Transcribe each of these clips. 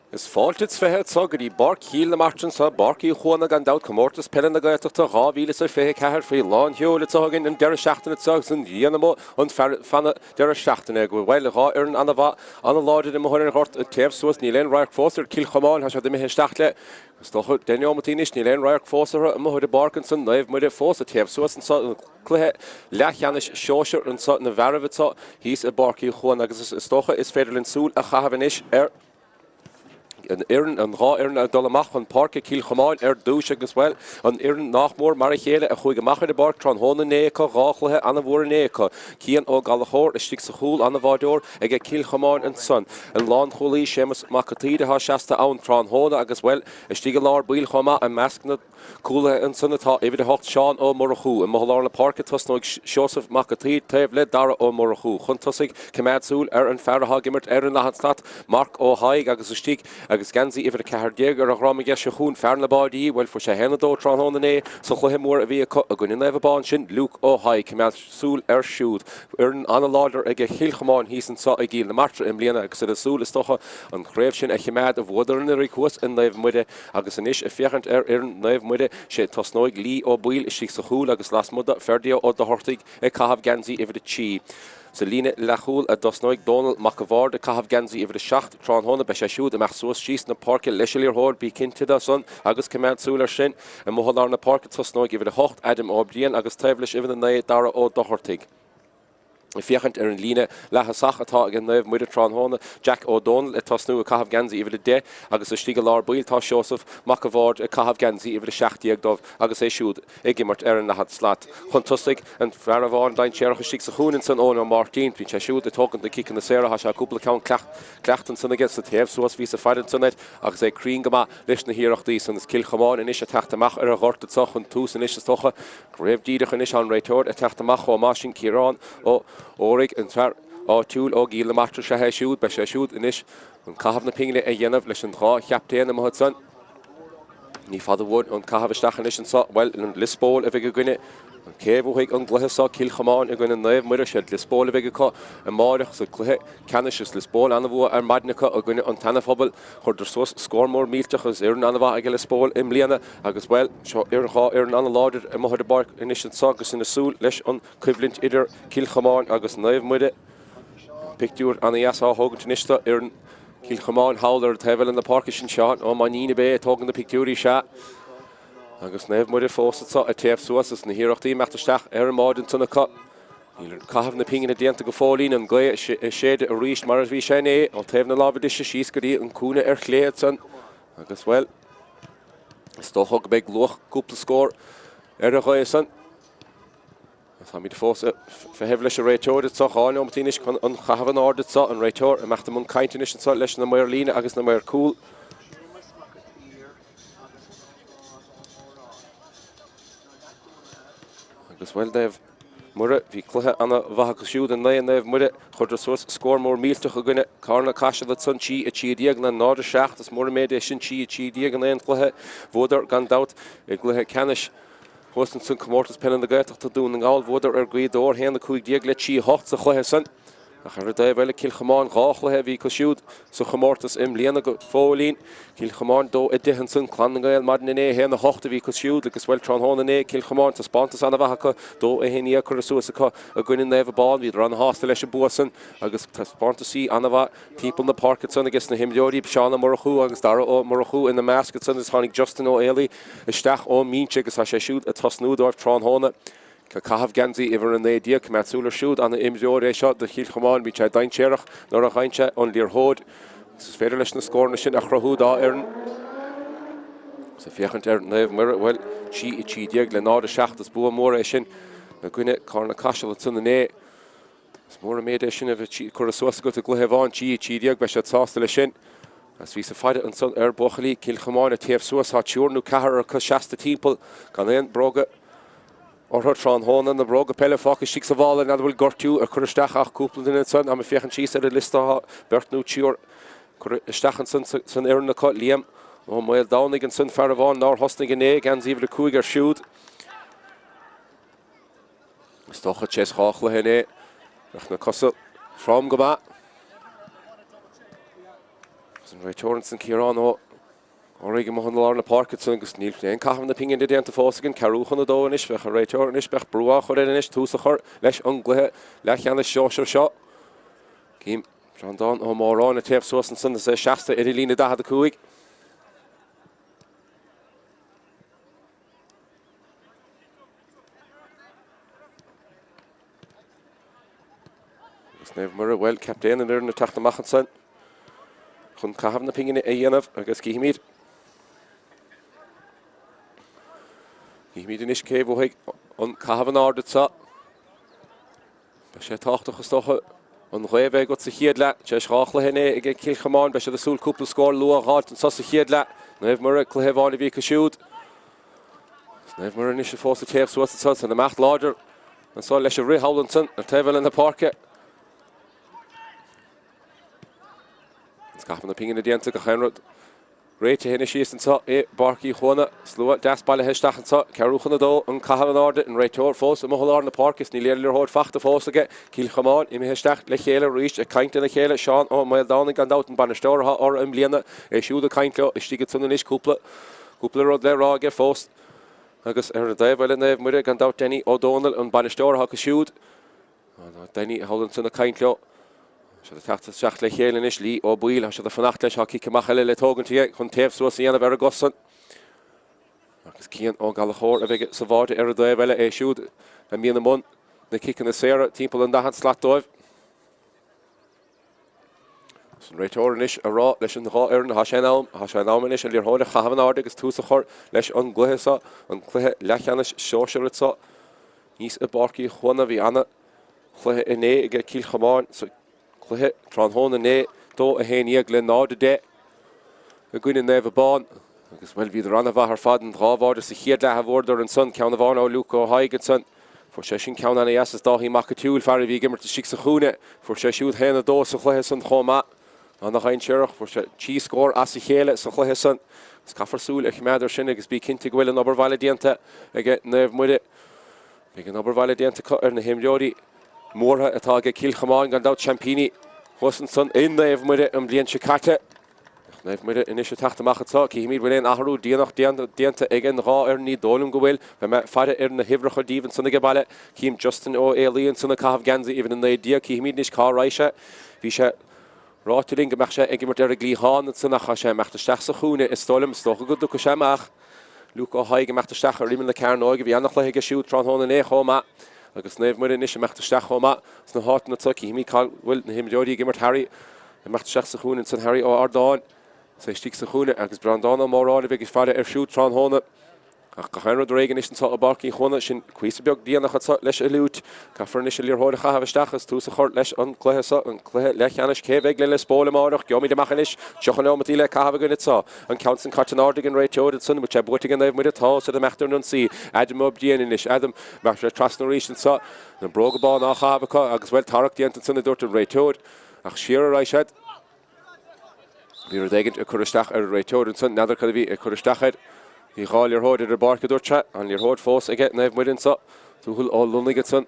Is fáilte is 20 anso go dtí Páirc Chill na Martra anso, Páirc Uí Chuana gan dabht, Comórtas Peile na Gaeltachta 2024 faoi lán sheoil anso againn an deireadh seachtaine seo agus an ghrian amuigh an feadh an deireadh seachtaine. Bhuel, 2 fhoireann an-mhaith, an-láidir amuigh ar an ghort ag téamh suas, níl aon radharc fós ar Cill Chomáin, tá siad imithe isteach le, is dócha, 10 neomataí anois, níl aon radharc fós orthu amuigh ar an bpáirc ansan, Naomh Muire fós ag téamh suas anso. Cluiche leathcheannais sóisir anso na bhfearaibh anso thíos i bPáirc Uí Chuana agus is dócha is féidir linn súil a chaitheamh anois ar an fhoireann, an dhá fhoireann ag dul amach chun páirce, Cill Chomáin ar dtús agus, bhuel, an fhoireann nách mór mar a chéile a chuaigh amach ar an bpáirc tráthnóna inné acu, 2 chluiche an-mhór inné acu. Cian Ó Gallchóir istigh sa chúl, an-bháireoir aige Cill Chomáin ansan. An lánchúlaí Séamus Mac a' tSaoir atá seasta ann tráthnóna agus, bhuel, istigh i lár baill chomh maith i measc na. Cúlaithe ansan atá uimhir 8 Seán Ó Murchú. Amuigh i lár na páirce tosnóidh Seosamh Mac a' tSaoir taobh le Dara Ó Murchú. Chun tosaigh, coimeád súil ar an fear atá ag imirt ar an leathad slat, Marc Ó hAigh agus istigh agus geansaí uimhir 14 ar a dhrom aige seo chugainn fear na báidí, bhuel fuair sé 1-2 tráthnóna inné sa chluiche mór a bhí acu i gcoinne Naomh Abán sin Luke Ó hAigh. Coimeád súil air siúd. Foireann an-láidir aige Chill Chomáin thíos anso i gCill na Martra i mbliana agus iad ag súil is dócha an chraobh sin a chimeád a bhuadar anuraidh thuas i Naomh Muire Agus anois ag féachaint ar fhoireann Naomh Muire, sé tosnóidh Lee Ó Baoill istigh sa chúl agus lasmuigh do Ferdia Ó Dochartaigh ag caitheamh geansaí uimhir 3. Sa líne leathchúil a dtosnóidh Dónal Mac a' Bhaird ag caitheamh geansaí uimhir 7 tráthnóna. Beidh sé siúd ag imeacht suas síos na páirce leis an liathróid, bí cinnte de san agus coimeád súil air sin. Amuigh i lár na páirce tosnóidh uimhir 8 Adam Ó Briain agus taobh leis uimhir 9 Dara Ó Dochartaigh. Ag féachaint ar an líne leath-thosach atá ag Naomh Muire tráthnóna, Jack Ó Dónaill ag tosnú ag caitheamh geansaí uimhir 10 agus istigh i lár baill tá Seosamh Mac a' Bhaird ag caitheamh geansaí uimhir 17 dóibh agus é siúd ag imirt ar an leathad slat. Chun tosaigh, an fear amháin dainséarach istigh sa chúinne ansan, Eoin Ó Máirtín. Bíonn sé siúd ag tógaint na ciceanna saora, tá sé cúpla ceann cleachta ansan aige sa taobh suas, bhíos ag faire ansan air agus é cruinn go maith leis na hiarrachtaí san. Is Cill Chomáin anois ag teacht amach ar an ghort anso chun tús anois is dócha. Réidh díreach anois an réiteoir ag teacht amach chomh maith sin Ciarán Ó Óraigh, an fear áitiúil ó gCill na Martra is ea é siúd. Beidh sé siúd anois chun caitheamh na pingine a dhéanamh leis an dhá chaptaen amuigh ansan. Ní fada uainn an caitheamh isteach anois anso. Bhuel, an Lios Póil a bheidh i gcoinne an cé a bhuafaidh an gcluiche seo, Cill Chomáin i gcoinne Naomh Muire. Siad Lios Póil a bheidh acu amáireach sa gcluiche ceannais. Is Lios Póil an-bhua ar maidin acu i gcoinne an tSeana-Phobail. Chuireadar suas scór mór millteach agus fhoireann an-mhaith aige Lios Póil i mbliana agus, bhuel, seo dhá fhoireann an-láidir amuigh ar an bpáirc anois anso agus ina súil leis an coimhlint idir Cill Chomáin agus Naomh Muire. Pictiúr an-dheas á thógaint anois do fhoireann Chill Chomáin thall ar an taobh eile na páirce sin Seán Ó Mainnín ab é ag tógaint na pictiúirí, sea. Agus Naomh Muire fós anso ag téamh suas is na hiarrachtaí imeacht isteach ar an mbád ansan acu. Níl caitheamh na pingine déanta go fóillín, an ghaoth ag séideadh arís mar a bhí sé inné, ó taobh na láimhe deise síos go dtí an cúinne ar chlé ansan agus, bhuel, is dócha go mbeidh luach cúpla scór ar an ghaoth san. Táimid fós ag feitheamh leis an réiteoir anso, 2 neomat anois chun an chaitheamh in airde anso, an réiteoir ag imeacht i mbun cainte anois anso leis na maoir líne agus na maoir cúil. Agus, bhuel, Naomh Muire, bhí cluiche ana-mhaith acu siúd inné, Naomh Muire, chuireadar suas scór mór millteach i gcoinne Carna Caiseal ansan, 3 13 le 0 7, is mór an méid é sin, 3 13 in aon chluiche. Bhuadar, gan dabht, i gcluiche ceannais thuas ansan, Comórtas Peile na Gaeltachta, Dún na nGall, bhuadar ar Ghaoth Dobhair, 1 15 le 3 8 sa chluiche san. Ach ar an dtaobh eile, Cill Chomáin, 2 chluiche a bhí acu siúd sa chomórtas i mbliana go fóillín. Cill Chomáin 2, 10 ansan, Clann na nGael maidin inné, 1, 8 a bhí acu siúd agus, bhuel, tráthnóna inné, Cill Chomáin, taispeántas an-mhaith acu, 2, 11 curtha suas acu i gcoinne Naomh Abán. Bhíodar an-shásta leis an bua san agus taispeántasaí an-mhaith timpeall na páirce ansan ages na himreoirí, Seán Ó Murchú agus Dara Ó Murchú ina measc ansan agus tháinig Justin Ó Éalaí isteach ón mbinse agus tá sé siúd ag tosnú dóibh tráthnóna. Ag caitheamh geansaí uimhir 19, coimeád súil ar siúd, ana-imreoir é seo do Chill Chomáin, bíonn sé dainséarach nuair a fhaigheann sé an liathróid agus is féidir leis na scóranna sin a chruthú dá fhoireann. Agus ag féachaint ar Naomh Muire, bhuel, 3 13 le 0 7, is bua mór é sin i gcoinne Carna Caiseal ansan inné. Is mór an méid é sin a bheith curtha suas agat i gcluiche amháin, 3 13, beidh siad sásta leis sin. Agus bhíos ag faire ansan ar buachaillí Chill Chomáin ag téamh suas, tá triúr nó ceathrar acu seasta timpeall gan aon bróga orthu tráthnóna, na bróga peile fágtha istigh sa mhála, n'fheadar bhfuil gortú ag cur isteach ach cúpla duine ansan, táim ag féachaint síos ar an liosta tá beirt nó triúr curtha isteach ansan san fhoireann acu, Liam Ó Maoldomhnaigh ansan, fear amháin nár thosnaigh inné, geansaí uimhir 5 air siúd. Is dócha tar éis 2 chluiche inné, bheadh na cosa trom go maith. Agus an réiteoir ansan Ciarán Ó Fhearraigh amuigh i lár na páirce ansan agus níl aon caitheamh na pingine déanta fós againn. Ceathrú chun a dó anois. Bheadh an réiteoir anois, bheadh brú á chur air anois tús a chur leis an gcluiche leathcheannais sóisir seo. Cím Breandán Ó Móráin ag téamh suas ansan is é seasta ar an líne 45. Agus Naomh Muire, bhuel, captaen an fhoireann ag teacht amach ansan chun caitheamh na pingine a dhéanamh agus cífimid cífimid anois cé bhuafaidh an caitheamh in airde seo. Beidh sé tábhachtach is dócha an ghaoth a bheith agat sa chéad leath. Tar éis 2 chluiche inné ag Cill Chomáin, beidh siad ag súil cúpla scór luath a dh'fháilt anso sa chéad leath. Naomh Muire, cluiche amháin a bhí acu siúd. Is Naomh Muire anois fós ag téamh suas anso san imeacht láidir anso leis an rith thall ansan ar taobh eile na páirce. Is caitheamh na pingine déanta gach aon rud. Réitithe anois thíos anseo i bPáirc Uí Chuana. Slua deas bailithe isteach anseo. Ceathrú chun a dó, an caitheamh in airde, an réiteoir fós amuigh i lár na páirce is níl aon liathróid fachta fós aige. Cill Chomáin imithe isteach le chéile arís ag caint lena chéile. Seán Ó Maoldomhnaigh gan dabht an bainisteoir atá orthu i mbliana. É siúd ag caint leo istigh ansan anois. Cúpla, cúpla rud le rá aige fós. Agus ar an dtaobh eile Naomh Muire gan dabht Danny Ó Dónaill an bainisteoir atá acu siúd. Danny thall ansan ag caint leo. Tá siad ag teacht isteach le chéile anois. Lee Ó Baoill, tá siad ag fanacht leis. Tá cic amach eile le tógaint aige chun téamh suas a dhéanamh ar an gcos san. Agus Cian Ó Gallchóir a bheidh sa bháide ar an dtaobh eile, é siúd a mbíonn i mbun na ciceanna saora timpeall an 40 slat dóibh. Is an réiteoir anois ag rá leis an dhá fhoireann, tá sé in am, tá sé in am anois an liathróid a chaitheamh in airde agus tús a chur leis an gcluiche seo, an cluiche leathcheannais sóisir seo thíos i bPáirc Uí Chuana. Bhí ana chluiche inné ag Cill Chomáin sa chluiche tráthnóna inné, 2 11 le 0 10 i gcoinne Naomh Abán. Agus, bhuel, bhíodar an-mhaith ar fad, an dhá bháide sa chéad leath a bhfuaireadar ansan, ceann amháin ó Luke Ó hAigh ansan. Fuair sé sin ceann ana-dheas is Dáithí Mac an tSiúil, fear a bhí ag imirt istigh sa chúinne, fuair sé siúd haon a dó sa chluiche san chomh maith. Ana-dhainséarach, fuair sé trí scór as a chéile sa chluiche san. Agus caithfear súil a choimeád ar sin agus bí cinnte go bhfuil an obair bhaile déanta ag Naomh Muire. Beidh an obair bhaile déanta acu ar na himreoirí mórtha atá ag Cill Chomáin, gan dabht, seaimpíní thuas ansan i Naomh Muire an bhliain seo caite. Ach Naomh Muire anois ag teacht amach anseo. Cífimid bhfuil aon athrú déanach déanta ag an dhá fhoireann. Ní dóigh liom go bhfuil. Beidh mé ag faire ar na huimhreacha díobh ansan age baile. Cím Justin Ó Éalaí ansan ag caitheamh geansaí uimhir 19. Cífimid anois cá raghaidh sé. Bhí sé ráite linn go mbeadh sé ag imirt ar an gcliathán ansan ach tá sé ag imeacht isteach sa chúinne is dóigh liom. Is dócha go dtiocfaidh sé amach. Luke Ó hAigh ag imeacht isteach ar imeall na cearnóige. Bhí ana-chluiche aige siúd tráthnóna inné chomh maith. Agus Naomh Muire anois ag imeacht isteach chomh maith sna háiteanna seo. Cífimid cá bhfuil na himreoirí ag imirt. Harry ag imeacht isteach sa chúinne ansan. Harry Ó Ardáin is é istigh sa chúinne agus Breandán Ó Móráin a bheidh ag faire air siúd tráthnóna. Ach gach aon rud réidh anois anseo i bPáirc Uí Chuana. Sin cuíosa beag déanach anseo leis an fhliúit. Caithfear anois an liathróid a chaitheamh isteach agus tús a chur leis an gcluiche seo, an cluiche leathcheannais. Cé a bheidh le Lios Póil amáireach? Gheobhaimid amach anois. 30 neomataí le caitheamh againn anseo. An ceann san caite in airde ag an réiteoir ansan. Bhfuil sé buaite ag Naomh Muire? Tá, is iad ag imeacht ar an ionsaí. Adam Ó Briain anois. Adam, imeacht sé trasna arís anseo. Na bróga bána á chaitheamh acu agus, bhuel, tarrac déanta ansan a dúirt an réiteoir. Ach siar a raghaidh siad. Bhí rud éigin ag cur isteach ar an réiteoir ansan, n'fheadar cad a bhí ag cur isteach air. Bhí dhá liathróid ar an bpáirc, a dúirt sé. An liathróid fós aige Naomh Muire anso. Tuathal Ó Lonnaigh ansan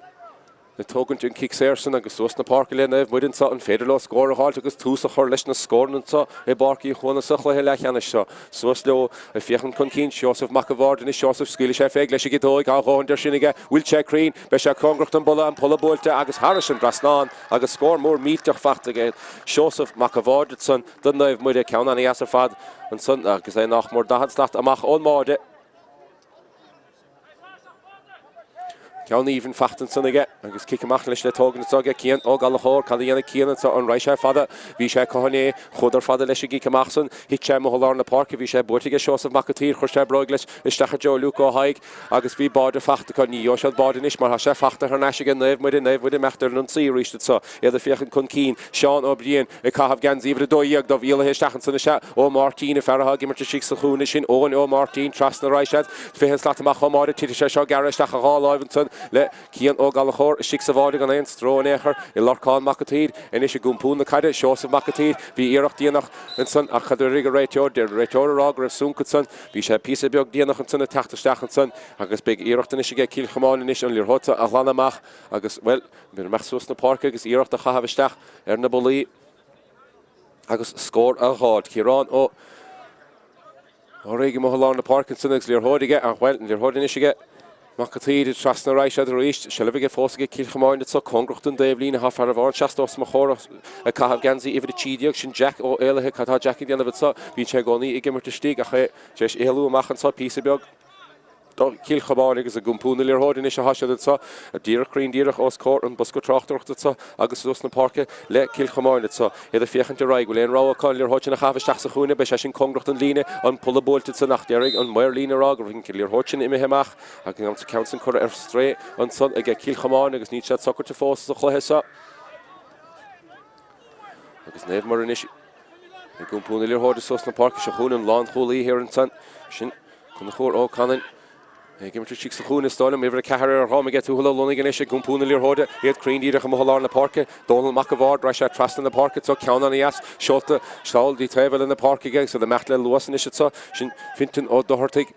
ag tógaint an cic saor san agus suas na páirce le Naomh Muire anso. An féidir leo scór a dh'fháilt agus tús a chur leis na scóranna anso i bPáirc Uí Chuana sa chluiche leathcheannais seo? Suas leo ag féachaint chun cinn. Seosamh Mac a' Bhaird anois. Seosamh, scaoilfidh sé fé leis an gciotóig. Tá a dhóthain de sin aige. Bhfuil sé cruinn? Beidh sé cóngarach don bpolla. An polla buailte agus thairis an dtrasnán. Agus scór mór millteach faighte aige Seosamh Mac a' Bhaird ansan do Naomh Muire. Ceann ana-dheas ar fad ansan agus é nách mór 40 slat amach ón mbáide. Ceann aoibhinn faighte ansan aige agus cic amach anois le tógaint anso aige Cian Ó Gallchóir. Cad a dhéanfaidh Cian anso? An raghaidh sé fada? Bhí sé acu inné. Chuadar fada leis an gcic amach san. Thit sé amuigh i lár na páirce. Bhí sé buaite aige Seosamh Mac a' tSaoir. Chuir sé bróig leis isteach i dtreo Luke Ó hAigh. Agus bhí báide fachta acu. Ní gheobhaidh siad báide anois mar tá sé fachta thar n-ais aige Naomh Muire, Naomh Muire ag imeacht ar an ionsaí arís anso. Iad ag féachaint chun cinn. Seán Ó Briain ag caitheamh geansaí uimhir 12 dubh éalaithe isteach ansan is ea Ó Máirtín, an fear atá ag imirt istigh sa chúinne sin. Eoin Ó Máirtín trasna a raghaidh siad. 20 slat amach ón mbáide. Titfidh sé seo gearrtha isteach a dhá láimh ansan le Cian Ó Gallchóir istigh sa bháide gan aon stró in aon chor i Lorcán Mac a' tSaoir. Anois ag iompú na caide, Seosamh Mac a' tSaoir. Bhí iarracht déanach ansan ach cad a déarfaidh an réiteoir? Deir an réiteoir ag rá go raibh súnc ansan. Bhí sé píosa beag déanach ansan ag teacht isteach ansan agus beidh iarracht anois aige Cill Chomáin anois an liathróid seo a ghlanadh amach agus, bhuel, imeacht suas na páirce agus iarracht a chaitheamh isteach ar na bullaí. Agus scór a dh'fháilt. Ciarán Ó Fhearraigh amuigh i lár na páirce ansin agus liathróid aige, ach bhuel, an liathróid anois aige Mac an tSaoir, trasna raghaidh siad arís. Seilbh aige fós aige Cill Chomáin anso, cóngarach don dtaobhlíne. Tá fear amháin seasta os mo chomhair ag caitheamh geansaí uimhir 13, sin Jack Ó Éalaithe. Cad tá Jack ag déanamh anso? Bíonn sé i gcónaí ag imirt istigh ach é tar éis éalú amach anso píosa beag. Do Chill Chomáin agus ag iompú na liathróide anois atá siad anso, díreach cruinn díreach os comhair an bosca tráchtaireachta anso agus suas na páirce le Cill Chomáin anso. Iad ag féachaint ar aghaidh, bhfuil aon rogha acu an liathróid sin a chaitheamh isteach sa chúinne, beidh sé sin cóngarach don líne, an polla buailte ansan ach déarfaidh an maor líne a rá go raibh an liathróid sin imithe amach agus an ceann sin curtha ar strae ansan aige Cill Chomáin agus níl siad socraithe fós sa chluiche seo. Agus Naomh Muire anois ag iompú na liathróide suas na páirce seo chugainn an lánchúlaí thiar ansan. Sin Conchúr Ó Canainn ag imirt istigh sa chúinne is dóigh liom. Uimhir 4 ar a dhroim aige Tuathal Ó Lonnaigh anois ag iompú na liathróide. Iad cruinn díreach amuigh i lár na páirce. Dónal Mac a' Bhaird, raghaidh sé trasna na páirce anso, ceann ana-dheas seolta sall dtí taobh eile na páirce aige agus iad ag imeacht le luas anois anso. Sin Fintan Ó Dochartaigh.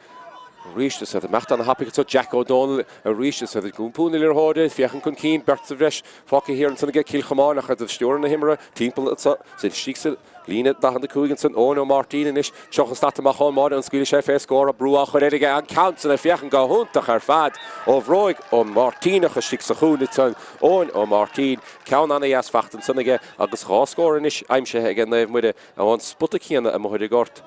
Arís is iad ag imeacht ana-thapaidh anso Jack Ó Dónaill arís is iad ag iompú na liathróide, féachaint chun cinn, beirt sa bhreis fágtha thiar ansan aige Cill Chomáin ach iad ag stiúradh na himeartha timpeall anso is istigh sa líne 45 ansan Eoin Ó Máirtín anois 30 slat amach ón mbáide an scaoilfidh sé fé scór tá brú á chur air aige an ceann san ag féachaint go hiontach ar fad ó bhróig ón Máirtíneach istigh sa chúinne ansan Eoin Ó Máirtín ceann ana-dheas fachta ansan aige agus dhá scór anois aimsithe aige Naomh Muire ón spota céanna amuigh ar an ngort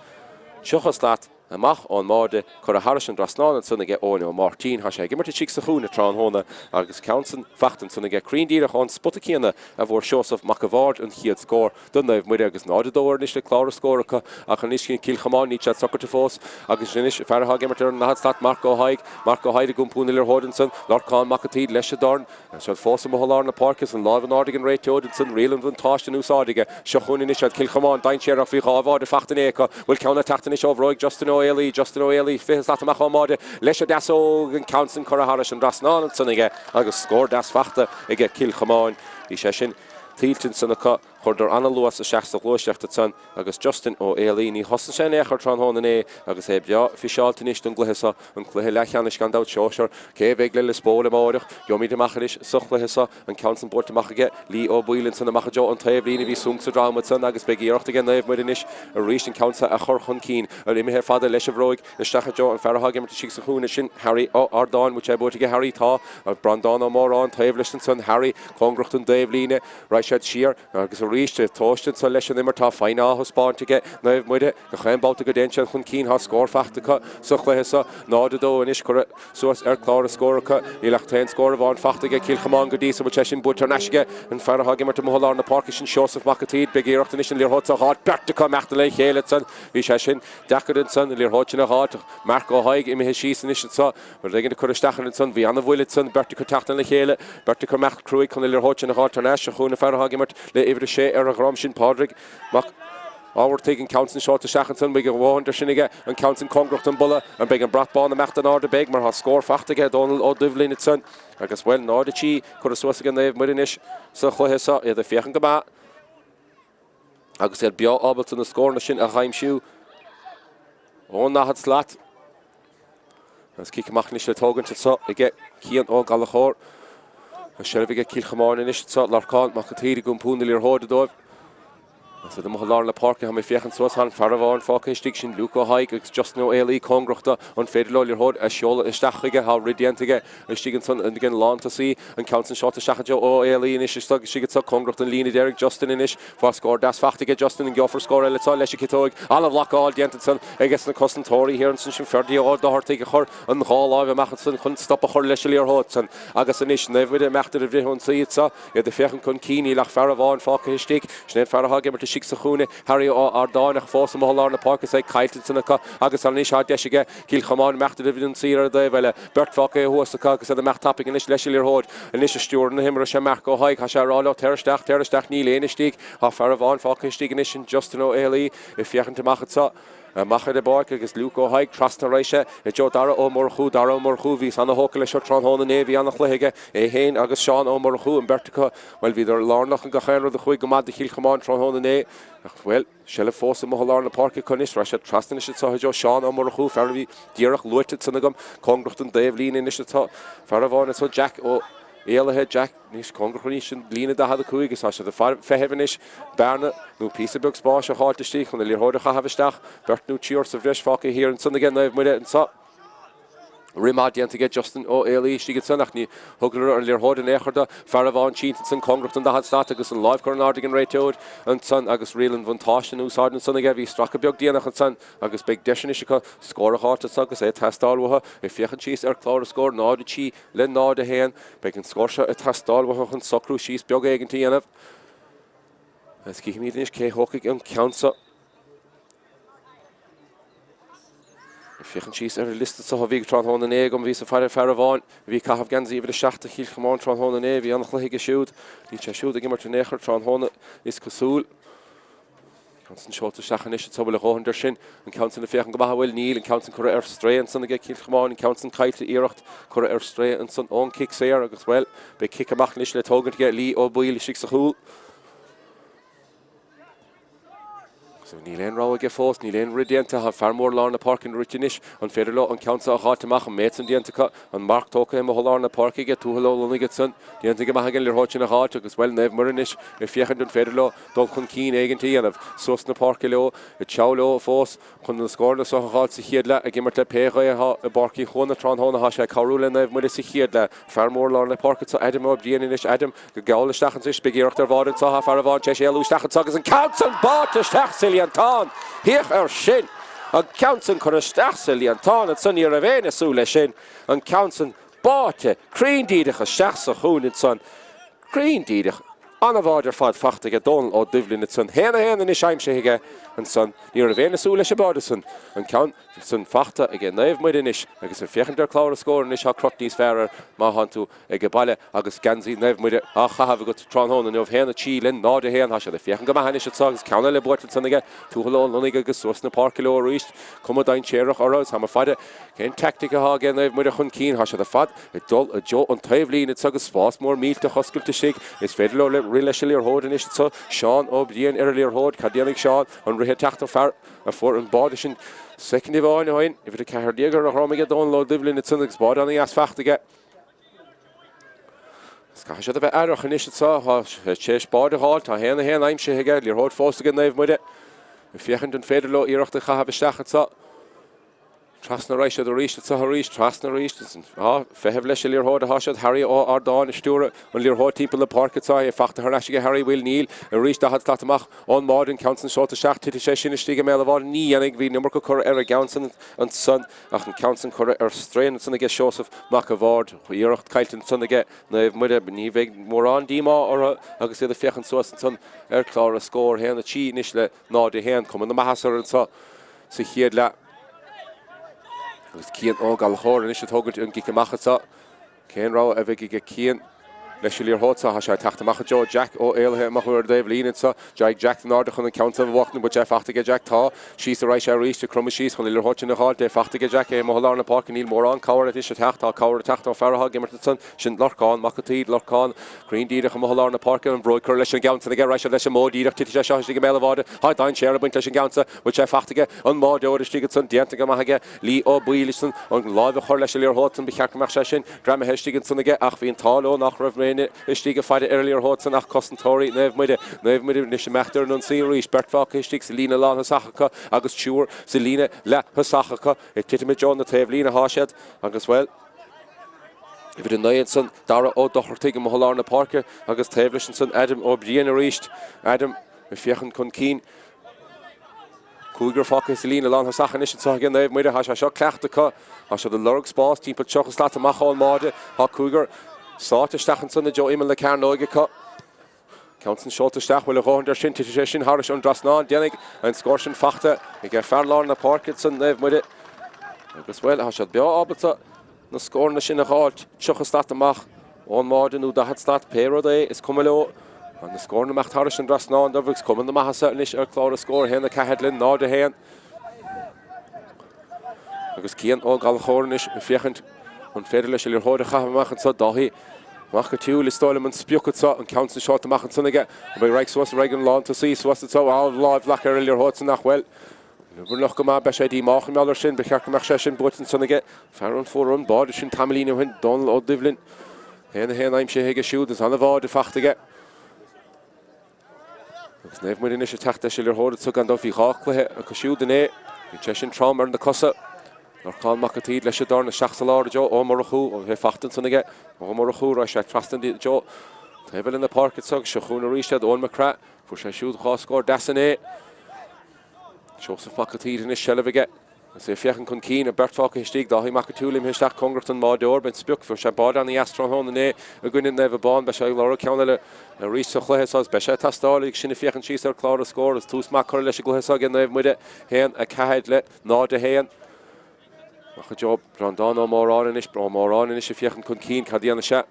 30 slat Amach ón mbáide, curtha thairis an dtrasnán ansan aige Eoin Ó Máirtín. Tá sé ag imirt istigh sa chúinne tráthnóna agus ceann san fachta ansan aige cruinn díreach ón spota céanna a bhfuair Seosamh Mac a' Bhaird an chéad scór do Naomh Muire agus 0-2 air anois le clár na scór acu ach anois Cill Chomáin níl siad socraithe fós agus anois fear atá ag imirt ar an ndaichead slat Marc Ó hAdhaigh Marc Ó hAdhaigh ag iompú na liathróide ansan Lorcán Mac a' tSaoir leis an dorn Tá siad fós amuigh i lár na páirce is an láimh in airde ag an réiteoir ansan, riail an bhuntáiste in úsáid aige. Seo chugainn anois iad, Cill Chomáin, dainséarach, bhí dhá bháide fachta inné acu. Bhfuil ceann ag teacht anois ó bhróig Justin Ó Éalaí, Justin Ó Éalaí, 20 slat amach ón mbáide leis an deasóg, an ceann san curtha thairis an dtrasnán ansan aige agus scór deas fachta aige Cill Chomáin. Bhí sé sin tuillte ansan acu. Chuireadar an-luas isteach sa ghluaiseacht ansan agus Justin Ó Éalaí, ní thosaigh sé in aon chor tráthnóna inné agus é breá fiseáilte anois don gcluiche seo, an cluiche leathcheannais gan dabht sóisear. Cé a bheidh le Lios Póil amáireach? Gheobhaimid amach anois sa chluiche seo. An ceann san buailte amach aige Lee Ó Baoill ansan amach i dtreo an taobhlíne. Bhí sonc sa drom ansan agus beidh iarracht aige Naomh Muire anois arís an ceann seo a chur chun cinn. Imithe fada leis an bhróig isteach i dtreo an fear atá ag imirt istigh sa chúinne sin, Harry Ó Ardáin. Bhfuil sé buaite aige Harry? Tá. Breandán Ó Móráin taobh leis ansan. Harry cóngarach don dtaobhlíne. Raghaidh siad siar agus arís tomhaiste anso leis an imirt. Tá foighne á thaispeáint aige Naomh Muire. Gach aon babhta go dtéann siad chun cinn tá scór fachta acu sa chluiche seo. 0-2 anois curtha suas ar chlár na scór acu. Níl ach t-aon scór amháin fachta aige Cill Chomáin go dtí so. Bhfuil sé sin buaite thar n-ais aige an fear atá ag imirt amuigh i lár na páirce sin Seosamh Mac a tSaoir. Beidh iarracht anois an liathróid seo a dh'fháilt. Beirt acu imeacht le chéile ansan. Bhí sé sin deacair ansan an liathróid sin a dh'fháilt. Marc Ó hAigh imithe síos anois anso. Rud éigin ag cur isteach air ansan. Bhí ana-bhuille ansan, beirt acu teacht lena chéile, beirt acu imeacht cruaidh chun an liathróid sin a dh'fháilt thar n-ais. Seo chugainn an fear atá ag imirt le uimhir a sé ar a dhrom, sin Pádraig Mac Ádhartaigh. An ceann san seolta isteach ansan, beidh a dhóthain de sin aige. An ceann san cóngarach don bpolla. An mbeidh an brat bán ag imeacht in airde? Beidh, mar tá scór fachta aige Dónal Ó Doibhlin ansan. Agus, bhuel, 0-3 curtha suas aige Naomh Muire anois sa chluiche seo. Iad ag féachaint go maith agus iad beo ábalta na scóranna sin a dh'aimsiú ón ndaichead slat. Agus cic amach anois le tógaint anseo aige Cian Ó Gallchóir. An seilbh aige Cill Chomáin anois anseo, Lorcán Mac an tSaoir ag iompú na liathróide dóibh. Agus iad amuigh i lár na páirce, tá mé ag féachaint suas, tá an fear amháin fágtha istigh, sin Luke Ó hAigh agus Justin Ó Éalaí cóngarach dó. An féidir leo liathróid a sheoladh isteach chuige? Tá rith déanta aige istigh ansan ag an lántosaí. An ceann san seolta isteach i dtreo Ó Éalaí anois istigh anseo cóngarach don líne deiridh. Justin anois. Tá scór deas fachta aige Justin, an gheofar scór eile anseo leis an gciotóig. An-bhlocáil déanta ansan aige na cosantóirí thiar ansan, sin Ferdia Ó Dochartaigh a chuir an dhá láimh amach ansan chun stop a chur leis an liathróid san. Agus anois Naomh Muire ag imeacht ar an bhfrithionsaí anseo, iad ag féachaint chun cinn, níl ach fear amháin fágtha istigh, sin é an fear atá ag imirt istigh sa chúinne, Harry Ó Ardáin, ach fós amuigh i lár na páirce is é caillte ansan acu agus anois tá deis aige Cill Chomáin imeacht ar an bhfrithionsaí ar an dtaobh eile. Beirt fágtha thuas acu agus iad ag imeacht tapaidh anois leis an liathróid. Anois ag stiúradh na himeartha sé Marc Ó hAigh. Tá sé ag rá leo, Téir isteach, téir isteach, níl éinne istigh. Tá fear amháin fágtha istigh anois, sin Justin Ó Éalaí, ag féachaint amach anseo. Amach ar an bpáirc agus Luke Ó hAigh trasna arís i dtreo Dara Ó Murchú. Dara Ó Murchú, bhíos ana-thógtha leis seo tráthnóna inné, bhí ana-chluiche aige, é féin agus Seán Ó Murchú, an bheirt acu, bhuel, bhíodar lárnach in gach aon rud a chuaigh go maith do Chill Chomáin tráthnóna inné. Ach, bhuel. Seilbh fós amuigh i lár na páirce acu anois. Raghaidh siad trasna anois anseo i dtreo Seán Ó Murchú, fear a bhí díreach luaite ansan agam, cóngarach don dtaobh líne anois atá fear amháin anseo, Jack Ó Éalaithe, Jack anois cóngarach arís don líne 45 agus tá siad ag feitheamh anois bearna nó píosa beag spáis a dh'fháilt istigh chun an liathróid a chaitheamh isteach. Beirt nó triúr sa bhreis fágtha thiar ansan aige Naomh Muire anso. Rith maith déanta aige Justin Ó Éalaí istigh ansan ach ní thugadar an liathróid in aon chor do. Fear amháin sínte ansan cóngarach don 40 slat agus an láimh curtha in airde ag an réiteoir ansan agus riail an bhuntáiste in úsáid ansan aige. Bhí stracadh beag déanach ansan agus beidh deis anois acu scór a dh'fháilt anso agus é ag teastáil uathu. Ag féachaint síos ar chlár na scór, 0, 3 le 0, 1. Beidh an scór seo ag teastáil uathu chun socrú síos beag éigint a dhéanamh. Agus cífimid anois cé thógfaidh an ceann seo. Ag féachaint síos ar an liosta seo a bhí tráthnóna inné agam, bhí sa faire fear amháin a bhí ag caitheamh geansaí uimhir 7 do Chill Chomáin tráthnóna inné, bhí an-chluiche aige siúd. Níl sé siúd ag imirt in aon chor tráthnóna is cosúil. Ceann san seolta isteach anois an bhfuil a dhóthain de sin. An ceann san ag féachaint go maith an bhfuil? Níl. An ceann san curtha ar strae ansan aige Cill Chomáin. An ceann san caillte iarracht curtha ar strae ansan ón cic saor agus, bhuel, beidh cic amach anois le tógaint aige Lee Ó Baoill istigh sa chúl. So níl aon rogha aige fós, níl aon rith déanta. Tá fear mór lár na páirce rite anois. An féidir leo an ceann seo a dh'fháilt amach? An méid san déanta acu? An marc tógtha amuigh i lár na páirce aige Tuathal Ó Lonnaigh ansan. Déanta go maith aige an liathróid sin a dh'fháilt agus, bhuel, Naomh Muire anois ag féachaint an féidir leo dul chun cinn éigint a dhéanamh. Suas na páirce leo, ag treabhadh leo fós chun na scóranna seo a dh'fháilt sa chéad leath, ag imirt le pé ghaoth atá i bPáirc Uí Chuana tráthnóna. Tá sé ag cabhrú le Naomh Muire sa chéad leath. Fear mór lár na páirce anseo, Adam Ó Briain anois. Adam ag gabháil isteach anso. Beidh iarracht ar bháide anseo. Tá fear amháin tar éis éalú isteach anseo agus an ceann san báite isteach sa líontán. Féach air sin! An ceann san curtha isteach sa líontán ansan. Ní raibh éinne ag súil leis sin. An ceann san báite cruinn díreach isteach sa chúinne ansan. Cruinn díreach. An-bháide ar fad fachta aige Dónal Ó Doibhlin ansan. 1-1 anois aimsithe aige ansan. Ní raibh éinne ag súil leis an báide san. An ceann san fachta aige Naomh Muire anois agus ag féachaint ar chlár na scór anois tá crot níos fearr air má thánn tú ag baile agus geansaí Naomh Muire á chaitheamh agat tráthnóna inniu. 1-3 le 0-1. Tá siad ag féachaint go maith anois anso agus ceann eile buaite ansan aige Tuathal Ó Lonnaigh agus suas na páirce leo arís. Cuma dainséarach orthu agus tá mé ag faire cén teaictic atá aige Naomh Muire chun cinn. Tá siad ar fad ag dul i dtreo an taobhlíne anso agus spás mór millteach oscailte istigh. Is féidir leo rith leis an liathróid anois anso. Seán Ó Briain ar an liathróid. Cad déanfaidh Seán? An rith ag teacht ó fear a fuair an báide sin soicind amháin ó shin. Uimhir 14 ar a dhroim aige Dónal Ó Doibhlin ansan agus báide ana-dheas fachta aige. Is caithfidh siad a bheith aireach anois anso. Tá sé tar éis báide a dh'fháil. Tá 1-1 aimsithe aige. Liathróid fós aige Naomh Muire. Ag féachaint an féidir leo iarracht a chaitheamh isteach anso. Trasna a raghaidh siad arís anso arís, trasna arís. Tá feitheamh leis an liathróid atá siad. Harry Ó Ardáin ag stiúradh an liathróid timpeall na páirce anso. É fachta thar n-ais aige Harry bhfuil Níl arís 40 slat amach ón mbáide. An ceann san seolta isteach. Titfidh sé sin istigh i mbéal an bháide. Ní dhéanfaidh. Bhí an iomarca curtha ar an gceann san ansan ach an ceann san curtha ar strae ansan aige Seosamh Mac a' Bhaird. Iarracht caillte ansan aige Naomh Muire. Ní bheidh mórán díomá orthu agus iad ag féachaint suas ansan ar chlár na scór. 1, 3 anois le 0, 1. Cuma na maitheasa orthu anso. sa chéad leath. Agus Cian Ó Gallchóir anois ag tógaint an gcic amach anseo. Cén rogha a bheidh aige Cian leis an liathróid seo? Tá sé ag teacht amach i dtreo Jack Ó Éalaithe amach ar an dtaobh líne anseo. D'éirigh Jack in airde chun an ceann seo a bhuachtaint. Bhfuil sé fachta aige Jack? Tá. Síos a raghaidh sé arís ag cromadh síos chun an liathróid sin a dh'fháilt. É fachta aige Jack. É amuigh i lár na páirce. Níl mórán cabhair anois ag teacht. Tá cabhair ag teacht ó fear atá ag imirt ansan. Sin Lorcán Mac an tSaoir, Lorcán cruinn díreach amuigh i lár na páirce, an bhróig curtha leis an gceann san aige, raghaidh sé leis an mbód díreach, titfidh sé seo istigh i mbéal an bháide, tá dainséar ag baint leis an gceann sa, bhfuil sé fachta aige, an mbáideoir istigh ansan, déanta go maith aige, Lee Ó Baoill ansan, an láimh a chur leis an liathróid san, ba cheart go mbeadh sé sin greamaithe istigh ansan aige ach bhí an t-ádh leo nach raibh éinne istigh ag faire ar an liathróid san ach cosantóirí Naomh Muire. Naomh Muire anois ag imeacht ar an ionsaí arís, beirt fágtha istigh sa líne lánthosach acu agus triúr sa líne leath-thosach acu, ag titim i dtreo na taobhlíne atá siad agus, bhuel. Uimhir 9 ansan, Dara Ó Dochartaigh amuigh i lár na páirce agus taobh leis ansan Adam Ó Briain arís. Adam ag féachaint chun cinn. Cúigear fágtha sa líne lánthosach anois anseo ag Naomh Muire. Tá sé seo cleachta acu. Tá siad ag lorg spás timpeall 30 slat amach ón mbáide. Tá cúigear sáite isteach ansan i dtreo imeall na cearnóige acu. Ceann san seolta isteach, bhfuil a dhóthain de sin, titfidh sé sin thairis an dtrasnán, déanfaidh an scór sin fachta ag fear lár na páirce ansan, Naomh Muire. Agus bhuel, tá siad beo ábalta na scóranna sin a dh'fháilt, 30 slat amach ón mbáide nó 40 slat, pé rud é, is cuma leo. Tá na scóranna ag imeacht thairis an dtrasnán dóibh agus cuma na maitheasa anois ar chlár na scór, 1, 4 le 0, 1. Agus Cian Ó Gallchóir anois ag féachaint an féidir leis an liathróid a chaitheamh amach anseo. Dáithí Mac an tSiúil, is dóigh liom an sprioc anseo, an ceann san seolta amach ansan aige. An mbeidh radharc suas ar aghaidh an lántosaí suas anseo? Á, láimh ghlactha ar an liathróid san nach bhfuil. Luaibhneach go maith, beidh sé díomách mar gheall air sin. Ba cheart go mbeadh sé sin buaite ansan aige. Fear an fuair an báide sin tamaillín ó shin, Dónal Ó Doibhlin. 1, 1 aimsithe aige siúd is an-bháide fachta aige. Agus Naomh Muire anois ag teacht leis an liathróid anso gan dabht bhí 2 chluiche acu siúd inné. Bhí sé sin trom ar na cosa. Lorcán Mac an tSaoir leis an dorn isteach sa lár i dtreo Ó Murchú. É fachta ansan aige. Ó Murchú raghaidh sé trasna i dtreo taobh eile na páirce anso agus seo chugainn arís iad Eoin McCraith. Fuair sé siúd 2 scór deas inné. Seosamh Mac an tSaoir anois seilbh aige. Agus é ag féachaint chun cinn, an bheirt fágtha istigh, Dáithí Mac an tSiúil imithe isteach cóngarach don mbáideoir. B'in sprioc. Fuair sé báide ana-dheas tráthnóna inné i gcoinne Naomh Abán. Beidh sé ag lorg ceann eile arís sa chluiche seo agus beidh sé ag teastáil ag sinn ag féachaint síos ar chlár na scór agus tús maith curtha leis an gcluiche seo ag Naomh Muire, 1, 4 le 0, 1. Amach i dtreo Breandán Ó Móráin anois, Ó Móráin anois ag féachaint chun cinn, cad a dhéanfaidh sé?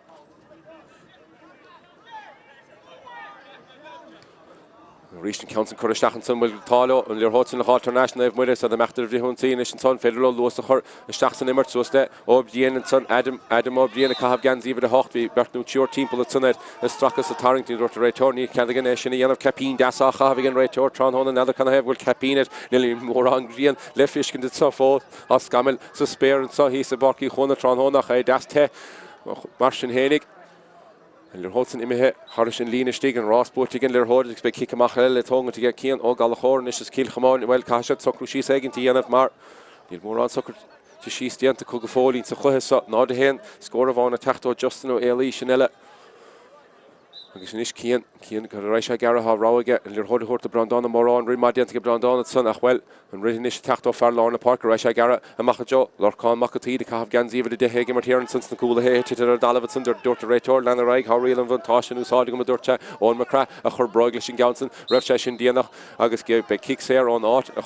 Arís an ceann san curtha isteach ansan, bhfuil an t-ádh leo, an liathróid san le dh'fháilt thar n-ais, Naomh Muire, is iad ag imeacht ar an bhfrithionsaí anois ansan, féidir leo luas a chur isteach san imirt, suas le Ó Briain ansan, Adam, Adam Ó Briain ag caitheamh geansaí uimhir 8, bhí beirt nó triúr timpeall ansan air, ag stracadh is ag tarraingt, ní dúirt an réiteoir, níl cead againn é sin a dhéanamh, caipín deas á chaitheamh ag an réiteoir tráthnóna, n'fheadar canathaobh go bhfuil caipín air, níl mórán grian le feiscint anso fós, tá scamaill sa spéir anso thíos i bPáirc Uí Chuana tráthnóna ach é deas te mar sin fhéinig. An liathróid san imithe thairis an líne istigh, an rás buaite ag an liathróid agus beidh cic amach eile le tógaint aige Cian Ó Gallchóir anois is Cill Chomáin, bhuel, caithfidh siad socrú síos éigint a dhéanamh mar níl mórán socruithe síos déanta acu go fóill insa chluiche seo. 0-1, scór amháin ag teacht ó Justin Ó Éalaí, sin eile. Agus anois Cian, Cian, cad a raghaidh sé ag gearradh, tá rogha aige an liathróid a thabhairt do Breandán Ó Móráin, rith maith déanta ag Breandán ansan ach, bhuel, An rith anois ag teacht ó fear lár na páirce, raghaidh sé ag gearradh amach i dtreo Lorcán Mac an tSaoir ag caitheamh geansaí uimhir 10 ag imirt thiar ansan sna cúlaithe é tite ar an dtalamh ansan dúirt an réiteoir lean ar aghaidh tá riail an bhuntáiste in úsáid agam a dúirt sé Eoin McCraith a chuir bróig leis an gceann san raibh sé sin déanach agus beidh cic saor ón áit a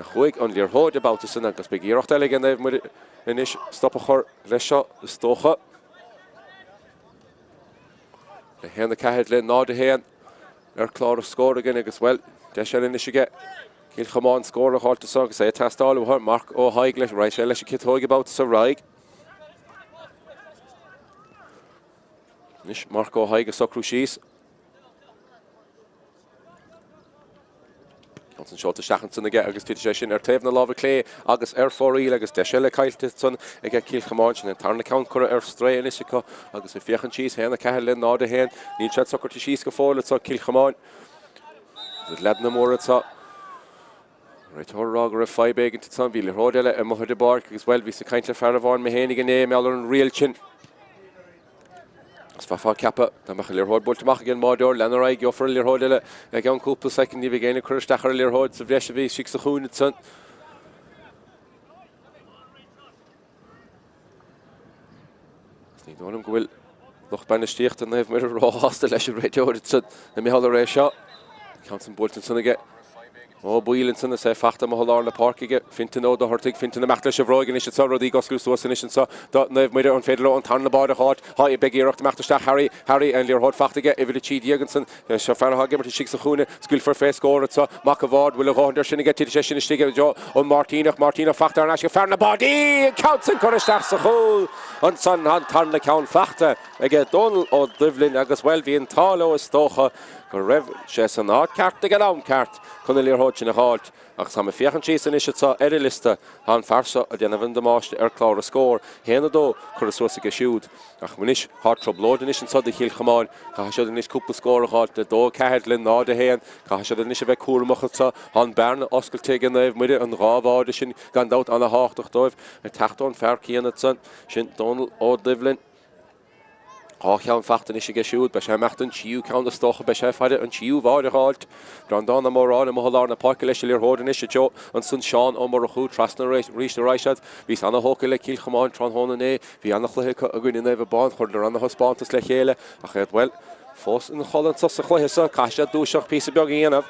chuaigh an liathróid an babhta san agus beidh iarracht eile ag Naomh Muire anois stop a chur leis seo is dócha. Le 1-4 le 0-1 ar chlár na scór againn agus, bhuel, deis eile anois aige Cill Chomáin scór a dh'fháilt anso agus é ag teastáil uathu. Marc Ó hAigh leis, raghaidh sé leis an ciotóig an babhta so, raghaidh. Anois Marc Ó hAigh ag socrú síos. Ansan seolta isteach ansan aige agus titfidh sé sin ar taobh na láimhe clé agus ar fóraoil agus deis eile caillte ansan aige Cill Chomáin. Sin an tarna ceann curtha ar strae anois acu agus ag féachaint síos, 1, 4 le 0, 1. Níl siad socraithe síos go fóill anso Cill Chomáin. Agus leaideanna móra anso. Réiteoir ag rá go raibh fadhb éigint ansan. Bhí liathróid eile amuigh ar an bpáirc agus bhuel bhíos ag caint le fear amháin mé fhéinig inné mar gheall ar an riail sin. Is bheifeá ag ceapadh dá mbeadh an liathróid buailte amach ag an mbáideoir, lean ar aghaidh, gheofar an liathróid eile i gceann cúpla soicind. Ní bheidh éinne ag cur isteach ar an liathróid sa bhreis a bhí istigh sa chúinne ansan. Is ní dóigh liom go bhfuil lucht bainistíochta Naomh Muire róshásta leis an réiteoir ansan i mbeal ar é seo. Ceann san buailte ansan aige. Ó Baoill ansan is é fachta amuigh i lár na páirce aige. Fintan Ó Dochartaigh, Fintan ag imeacht leis an bhróig anois anso, rudaí ag osclú suas anois anso do Naomh Muire. An féidir leo an tarna báide a dh'fháilt? Tá, beidh iarracht imeacht isteach. Harry, Harry, an liathróid fachta aige, uimhir 13 ansan. Seo fear atá ag imirt istigh sa chúinne. Scaoilfear fé scór anso. Mac a' Bhaird, bhfuil a dhóthain de sin aige? Titfidh sé sin istigh i dtreo an Máirtíneach. Máirtíneach fachta thar n-ais ag fear na báidí! An ceann san curtha isteach sa chúl ansan. An tarna ceann fachta aige Dónal Ó Doibhlin agus, bhuel, bhí an t-ádh leo is dócha. go raibh sé san áit ceart ag an am ceart chun an liathróid sin a dh'fháilt. Agus táim ag féachaint síos anois anso ar an liosta, tá an fear seo ag déanamh an damáiste ar chlár na scór. 1-2 curtha suas aige siúd. Ach anois, tá trioblóid anois anso do Chill Chomáin. Caithfidh siad anois cúpla scór a dh'fháilt le 2-4 le 0-1. Caithfidh siad anois a bheith cúramach anso. Tá an bearna oscailte ag Naomh Muire, an dhá bháide sin gan dabht ana-thábhachtach dóibh. Ag teacht ón fear céanna ansan, sin Dónal Ó Doibhlin. 2 cheann fachta anois aige siúd. Beidh sé ag imeacht don tríú ceann is dócha. Beidh sé ag faire an tríú bháide a dh'fháilt. Breandán Ó Móráin amuigh i lár na páirce leis an liathróid anois i dtreo ansan Seán Ó Murchú trasna arís a raghaidh siad. Bhíos ana-thógtha le Cill Chomáin tráthnóna inné. Bhí ana-chluiche acu i gcoinne Naomh Abán. Chuireadar ana-thaispeántas le chéile ach iad, bhuel, fós ina chodladh anso sa chluiche seo. Caithfidh siad dúiseacht píosa beag a dhéanamh.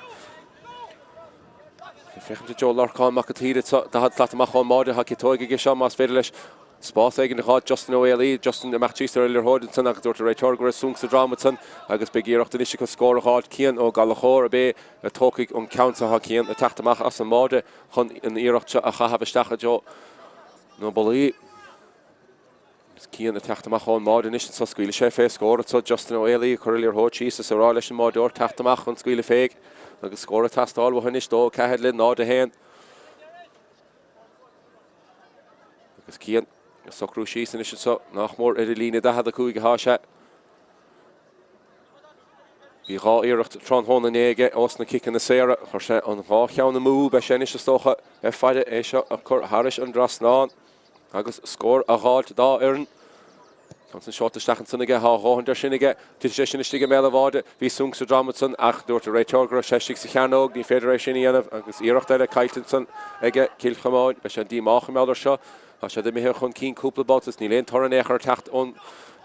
Ag féachaint i dtreo Lorcán Mac an tSaoir anseo, 40 slat amach ón mbáide. Tá ciotóig aige seo más féidir leis Spás éigin a dh'fháilt Justin Ó Héalaí, Justin ag imeacht síos ar an liathróid ansan agus dúirt an réiteoir go raibh sonc sa drom ansan agus beidh iarracht anois acu scór a dh'fháilt. Cian Ó Gallchóir ab é a tógfaidh an ceann seo. Tá Cian ag teacht amach as an mbáide chun an iarracht seo a chaitheamh isteach i dtreo na bpollaí. Agus Cian ag teacht amach ón mbáide anois anso scaoilfidh sé fé scór anso. Justin Ó Héalaí ag cur an liathróid síos is ag rá leis an mbáideoir teacht amach chun scaoileadh fé agus scór ag teastáil uathu anois, 2, 4 le 0, 1. Agus Cian. Ag socrú síos anois anseo, nach mór ar an líne 45 atá sé. Bhí 2 iarracht tráthnóna inné aige ós na ciceanna saora. Chuir sé an dhá cheann amú. Beidh sé anois is dócha ag faire é seo a chur thairis an dtrasnán agus scór a dh'fháilt dá fhoireann. Ceann san seolta isteach ansan aige. Tá a dhóthain de sin aige. Titfidh sé sin istigh i mbéal an bháide. Bhí sonc sa drom ansan ach dúirt an réiteoir go raibh sé istigh sa chearnóg. Ní féidir é sin a dhéanamh agus iarracht eile caillte ansan aige Cill Chomáin. Beidh sé díomách i mbealach seo. Tá siad imithe chun cinn cúpla babhta is níl aon toradh in aon chor ag teacht ón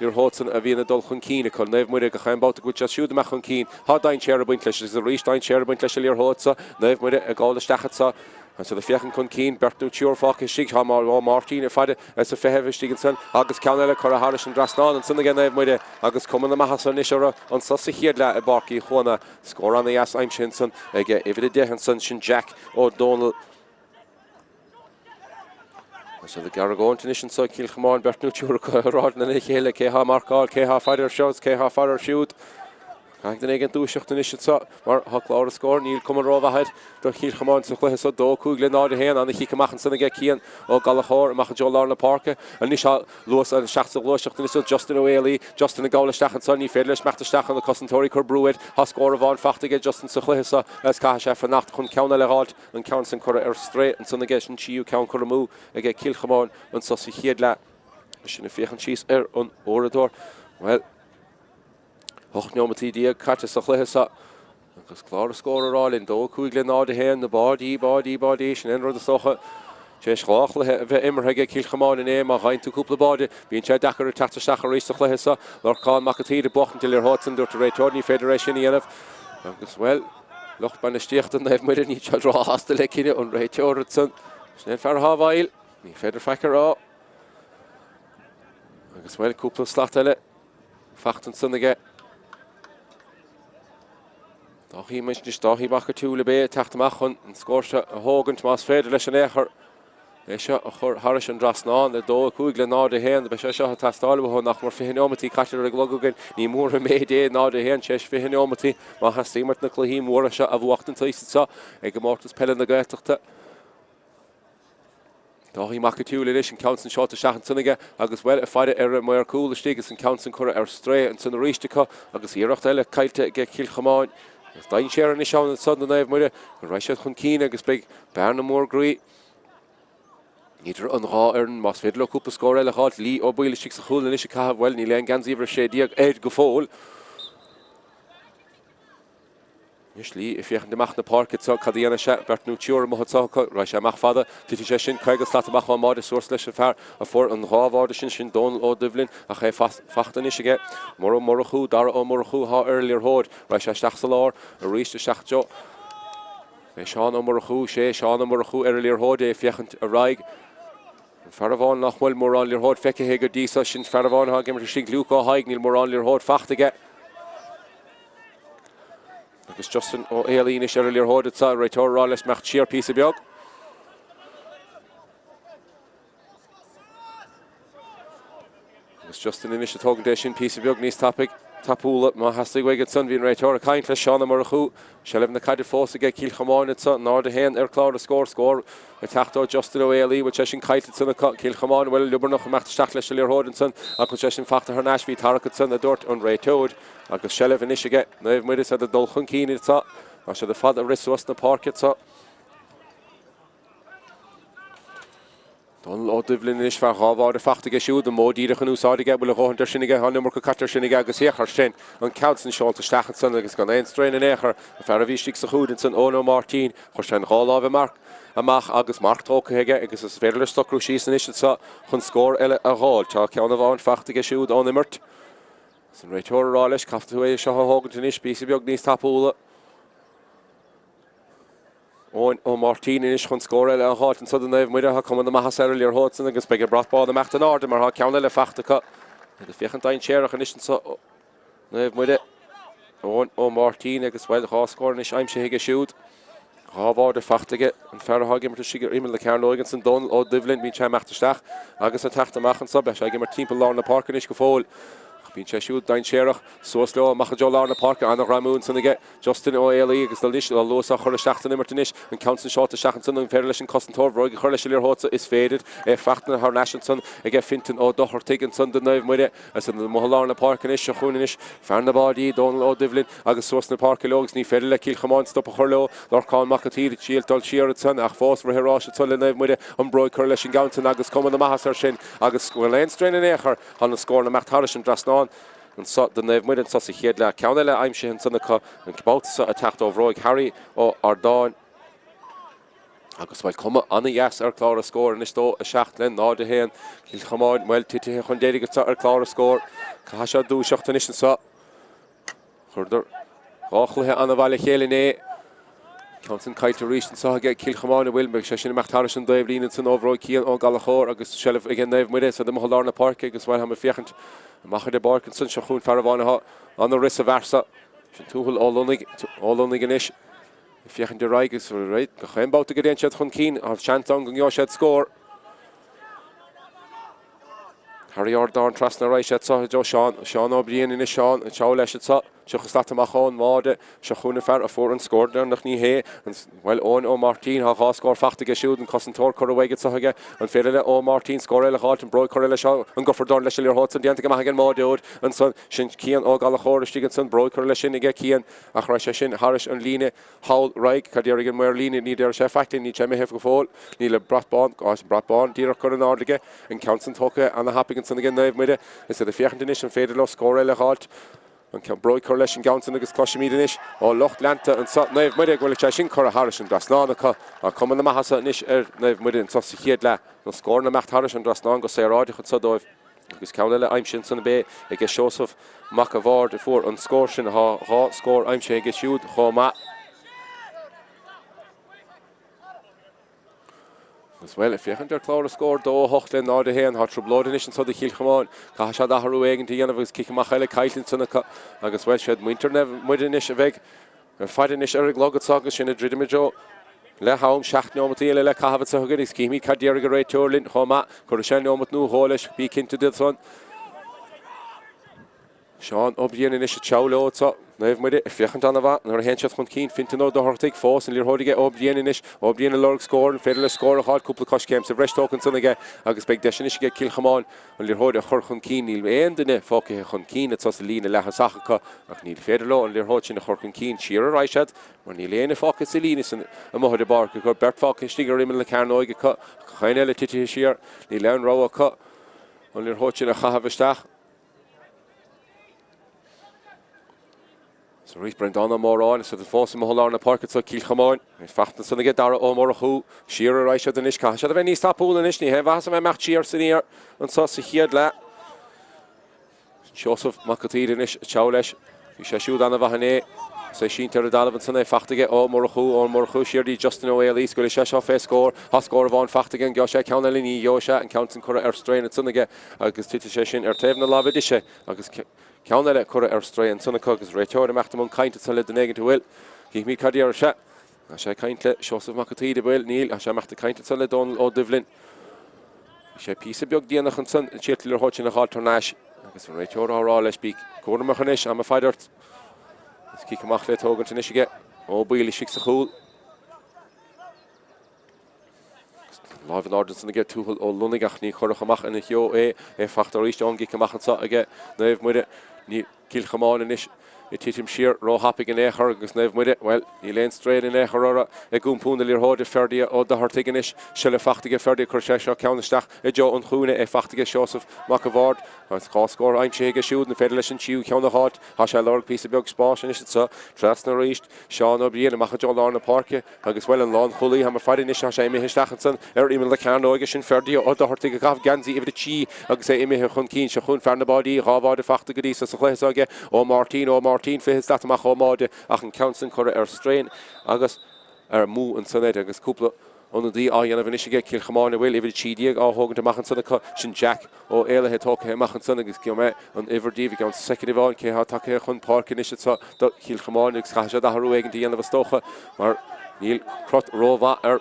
liathróid san a bhíonn ag dul chun cinn acu. Naomh Muire gach aon babhta go bhfuil siad siúd amach chun cinn. Tá dainséar ag baint leis agus arís dainséar ag baint leis an liathróid seo. Naomh Muire ag gabháil isteach anso. Tá siad ag féachaint chun cinn. Beirt nó triúr fágtha istigh. Tá Ó Máirtín ag faire is ag feitheamh istigh ansan agus ceann eile curtha thairis an dtrasnán ansan aige Naomh Muire agus cuma na maitheasa anois orthu anso sa chéad leath i bPáirc Uí Chuana. Scór ana-dheas aimsithe ansan aige uimhir 10 ansan, sin Jack Ó Dónaill. Tá siad ag argóint anois anso Cill Chomáin, beirt nó triúr acu ag rá lena chéile cé thá marcáil, cé thá faire air seo is cé thá faire air siúd. Caithfidh duine éigin dúiseacht anois anso mar thá clár an scóir, níl cuma rómhaith air do Chill Chomáin sa chluiche seo. 2, 5 le 0, 1. Ana chic amach ansan aige Cian Ó Gallchóir amach i dtreo lár na páirce. Anois tá luas isteach sa ghluaiseacht anois do Justin Ó Héalaí. Justin ag gabháil isteach anso, ní féidir leis imeacht isteach, na cosantóirí ag cur brú air. Tá scór amháin fachta aige Justin sa chluiche seo agus caithfidh sé fanacht chun ceann eile a dh'fháilt. An ceann san curtha ar strae ansan aige, sin tríú ceann curtha amú aige Cill Chomáin anso sa chéad leath. Sinn ag féachaint síos ar an uaireadóir. Bhuel, 18 neomataí caite sa chluiche seo agus clár an scóir ag rá linn, 2, 5 le 0, 1, na báidí, báidí, báidí, sin é an rud is dócha. Tar éis 2 chluiche a bheith imeartha aige Cill Chomáin inné, má fhaigheann tú cúpla báide, bíonn sé deacair teacht isteach arís sa chluiche seo. Lorcán Mac an tSaoir ag buachtaint an liathróid san, dúirt an réiteoir, ní féidir é sin a dhéanamh agus, bhuel, Lucht bainistíochta Naomh Muire, níl siad róshásta le cinneadh an réiteora ansan. Sin é an fear atá i bhfeighil. Ní féidir faic a rá. Agus bhuel, cúpla slat eile fachta ansan aige. Dáithí anois, Dáithí Mac an tSiúil ab é ag teacht amach chun an scór seo a thógaint más féidir leis in aon chor. É seo a chur thairis an dtrasnán le 2, 5 le 0, 1. Beidh sé seo ag teastáil uathu nach mór 20 neomataí caite ar an gclog againn. Ní mór an méid é 0, 1 tar éis 20 neomataí má theastaíonn uait na cluichí móra seo a bhuachtaint thíos anseo i gComórtas Peile na Gaeltachta. Dáithí Mac an tSiúil anois, an ceann san seolta isteach ansan aige agus, bhuel, ag faire ar an maor cúil istigh agus an ceann san curtha ar strae ansan arís acu agus iarracht eile caillte aige Cill Chomáin. Agus dainséar anois ann ansan do Naomh Muire go raghaidh siad chun cinn agus beidh Bearna mór groí idir an dhá fhoireann. Más féidir leo cúpla scór eile a dh'fháilt, Lee Ó Baoill istigh sa chúl anois ag caitheamh, bhuel, níl aon geansaí uimhir 16 air go fóill. Anois Lee ag féachaint amach na páirce anseo, cad a dhéanfaidh sé? Beirt nó triúr amuigh anseo acu, raghaidh sé amach fada, titfidh sé sin 50 slat amach ón mbáide suas leis an fear a fuair an dhá bháide sin, sin Dónal Ó Doibhlin, ach é fachta anois aige. Ó Murchú, Dara Ó Murchú atá ar an liathróid, raghaidh sé isteach sa lár arís isteach i dtreo. É Seán Ó Murchú, sé Seán Ó Murchú ar an liathróid, é ag féachaint ar aghaidh. An fear amháin nach bhfuil mórán liathróid feicthe aige go dtí seo, sin fear amháin atá ag imirt istigh, Luke Ó hAigh, níl mórán liathróid fachta aige. Agus Justin Ó Héalaí anois ar an liathróid anseo, réiteoir ag rá leis imeacht siar píosa beag. Agus Justin anois ag tógaint é sin píosa beag níos tapaidh, tapúla má theastaigh uaidh ansan. Bhí an réiteoir ag caint le Seán Ó Murchú. Seilbh na caide fós aige Cill Chomáin anso, 0-1 ar chlár na scór. Scór ag teacht ó Justin Ó Héalaí. Bhfuil sé sin caillte ansan acu? Cill Chomáin, bhuel, liobarnach imeacht isteach leis an liathróid ansan ach bhfuil sé sin fachta thar n-ais. Bhí tarrac ansan, a dúirt an réiteoir. Agus seilbh anois aige Naomh Muire is iad ag dul chun cinn anso. Tá siad ar fad ag rith suas na páirce anso. Dónal Ó Doibhlin anois, fear 2 bháide fachta aige siúd, an modh díreach in úsáid aige, bhfuil a dhóthain de sin aige, tá an iomarca caite air sin aige agus féach air sin, an ceann san seolta isteach ansan agus gan aon straon in aon chor, an fear a bhí istigh sa chúid ansan, Eoin Ó Máirtín, chuir sé an dhá láimh amach amach agus marc tógtha aige agus is féidir leis socrú síos anois anso chun scór eile a dh'fháil. Tá ceann amháin fachta aige siúd ón imirt. Is an réiteoir ag rá leis, caithfidh tú é seo a thógaint anois, píosa beag níos tapúla. Eoin Ó Máirtín anois chun scór eile a dh'fháilt anso do Naomh Muire. Tá cuma na maitheasa ar an liathróid san agus beidh an brat bán imeacht in airde mar tá ceann eile fachta acu. Iad ag féachaint dainséarach anois anso Naomh Muire. Eoin Ó Máirtín agus bhuel 2 scór anois aimsithe aige siúd. 2 bháide fachta aige. An fear atá ag imirt istigh ar imeall na cearnóige ansan Dónal Ó Doibhlin bíonn sé imeacht isteach agus ag teacht amach anso. Beidh sé ag imirt timpeall lár na páirce anois go fóill. Bíonn sé siúd dainséarach. Suas leo amach i dtreo lár na páirce. Ana-ghreamú ansan aige Justin Ó Héalaí agus anois tá luas á chur isteach san imirt anois. An ceann san seolta isteach ansan. An féidir leis an cosantóir bróig a chur leis an liathróid so? Is féidir. É fachta thar n-ais ansan aige Fintan Ó Dochartaigh ansan do Naomh Muire. Is amuigh i lár na páirce anois. Seo chugainn anois fear na báidí, Dónal Ó Doibhlin agus suas na páirce leo agus ní féidir le Cill Chomáin stop a chur leo. Lorcán Mac an tSaoir ag triail dul siar ansan ach fós rith arís ansan le Naomh Muire. An bróig curtha leis an gceann san agus cuma na maitheasa air sin agus bhfuil aon straen in aon chor Tá na scóranna imeacht thairis an dtrasnán anso do Naomh Muire anso sa chéad leath. Ceann eile aimsithe ansan acu, an babhta seo ag teacht ó bhróig Harry Ó Ardáin. Agus bhuel, cuma ana-dheas ar chlár an scóir anois 2, 7 le 0, 1. Cill Chomáin, bhuel, titithe chun deiridh anso ar chlár an scóir. Caithfidh siad dúiseacht anois anso. Chuireadar 2 chluiche an-mhaith le chéile inné. Ceann san caillte arís anseo aige Cill Chomáin an bhfuil. Beidh sé sin imeacht thairis an dtaobhlíne ansan ó bhróig Cian Ó Gallchóir agus seilbh aige Naomh Muire san amuigh i lár na páirce agus bhuel táim ag féachaint amach ar an bpáirc ansan seo chugainn fear amháin atá ana-rith sa bhfear seo. Sin Tuathal Ó Lonnaigh, Ó Lonnaigh anois ag féachaint ar aghaidh agus gach aon babhta go dtéann siad chun cinn tá seans ann go ngeobhaidh siad scór. Harry Ardán trasna ar aghaidh anseo i dtreo Seán, Seán Ó Briain anois Seán, anseo leis anseo, 30 slat amach ón mbáide, seo chugainn an fear a fuair an scór deireanach ní hé, bhuel Eoin Ó Máirtín, tá 2 scór fachta aige siúd, an cosantóir curtha uaidh anseo aige, an féidir le Ó Máirtín scór eile a dh'fháilt, an bróig curtha leis seo, an gcuirfear dorn leis an liathróid san, déanta go maith ag an mbáideoir ansan, sin Cian Ó Gallchóir istigh ansan, bróig curtha leis sin aige Cian ach raibh sé sin thairis an líne. Thall ar aghaidh, cad déarfaidh an maor líne, ní déarfaidh sé faic linn, níl sé imithe go fóill, níl an brat bán, tá an brat bán díreach curtha in airde aige, an ceann san tógtha ana-thapaidh ansan aige Naomh Muire, is iad ag féachaint anois an féidir leo scór eile a dh'fháilt, an ceann bróig curtha leis an gceann san agus cloisimíd anois ó lucht leanta anso Naomh Muire go bhfuil sé sin curtha thairis an dtrasnán acu. Tá cuma na maitheasa anois ar Naomh Muire anso sa chéad leath, na scóranna imeacht thairis an dtrasnán go saoráideach anso dóibh. Agus ceann eile aimsithe ansan ab é aige Seosamh Mac a' Bhaird a fuair an scór sin. Tá 2 scór aimsithe aige siúd chomh maith. Agus bhuel, ag féachaint ar chlár na scór, 2, 8 le 0, 1. Tá trioblóid anois anso do Chill Chomáin. Caithfidh siad athrú éigint a dhéanamh agus cic amach eile caillte ansan acu. Agus bhuel, siad muintir Naomh Muire anois a bheidh Ag faire anois ar an gclog anso agus sinn ag druidim i dtreo leath am, 7 neomat eile le caitheamh anso againn agus cífimid cad déarfaidh an réiteoir linn chomh maith. Cuirfidh sé neomat nó dhó leis, bí cinnte de san. Seán Ó Briain anois ag treabhadh leo anso. Naomh Muire ag féachaint ana-mhaith nuair a théann siad chun cinn. Fintan Ó Dochartaigh fós an liathróid aige Ó Briain anois. Ó Briain ag lorg scór, an féidir leis scór a dh'fháil? Cúpla coiscéim sa bhreis tógtha ansan aige agus beidh deis anois aige Cill Chomáin an liathróid a chur chun cinn. Níl aon duine fágtha chun cinn anso sa líne leath-thosach acu ach ní féidir leo an liathróid sin a chur chun cinn. Siar a raghaidh siad mar níl éinne fágtha sa líne san amuigh ar an bpáirc acu. Beirt fágtha istigh ar imeall na cearnóige acu ach gach éinne eile titithe siar. Níl aon rogha acu an liathróid sin a chaitheamh isteach. Is arís Breandán Ó Móráin, is iad fós amuigh i lár na páirce anso Cill Chomáin. Fachta ansan aige Dara Ó Murchú. Siar a raghaidh siad anois. Caithfidh siad a bheith níos tapúla anois. Ní haon mhaitheas a bheith imeacht siar is aniar anso sa chéad leath. Seosamh Mac an tSaoir anois ag treabhadh leis. Bhí sé siúd ana-mhaith inné. Is é sínte ar an dtalamh ansan é fachta aige Ó Murchú. Ó Murchú siar dtí Justin Ó Éalaí. Scaoilfidh sé seo fé scór. Tá scór amháin fachta aige. An gheobhaidh sé ceann eile? Ní gheobhaidh sé. An ceann san curtha ar strae ansan aige agus titfidh sé sin ar taobh na láimhe deise agus Ceann eile curtha ar strae ansan acu agus réiteoir imeacht i mbun cainte ansan le duine éigint an bhfuil. Cífimid cad déarfaidh sé. Tá sé ag caint le Seosamh Mac an tSaoir, an bhfuil? Níl, tá sé imeacht ag caint ansan le Dónal Ó Doibhlin. Bhí sé píosa beag déanach ansan an liathróid sin a dh'fháilt thar n-ais agus an réiteoir á rá leis, bí cúramach anois, am ag faire ort. Agus cic amach le tógaint anois aige Ó Baoill istigh sa chúl. Lámh in airde ansan aige Tuathal Ó Lonnaigh ach ní chuirfeadh amach ina threo é. É fachta arís ón gcic amach anso aige Naomh Muire. Níl Cill Chomáin anois ag titim siar róthapaidh in aon chor agus Naomh Muire, bhuel, níl aon strae in aon chor orthu ag iompú na liathróide. Ferdia Ó Dochartaigh anois, seilbh fachta aige Ferdia, cuirfidh sé seo ceann isteach i dtreo an chúinne, é fachta aige Seosamh Mac a' Bhaird. Agus 2 scór aimsithe aige siúd, an féidir leis an tríú ceann a dh'fháilt? Tá sé ag lorg píosa beag spáis anois anso. Trasna arís, Seán Ó Briain amach i dtreo lár na páirce. Agus bhuel, an lánchúlaí, tá mé ag faire anois, tá sé imithe isteach ansan ar imeall na cearnóige, sin Ferdia Ó Dochartaigh ag caitheamh geansaí uimhir 3 agus é imithe chun cinn. Seo chugainn fear na báidí, 2 bháide fachta go dtí so sa chluiche seo aige, Ó Máirtín, Ó Máirtín, 20 slat amach ón mbáide ach an ceann san curtha ar strae agus ar amú ansan air agus cúpla ionadaí á dhéanamh anois aige Cill Chomáin a bhfuil uimhir 13 á thógaint amach ansan acu, sin Jack Ó Éalaithe tógtha amach ansan agus gheobhaidh mé an uimhir díobh i gceann soicind amháin cé atá tagtha chun páirce anois anso do Chill Chomáin agus caithfidh siad athrú éigin a dhéanamh is dócha mar níl crot rómhaith ar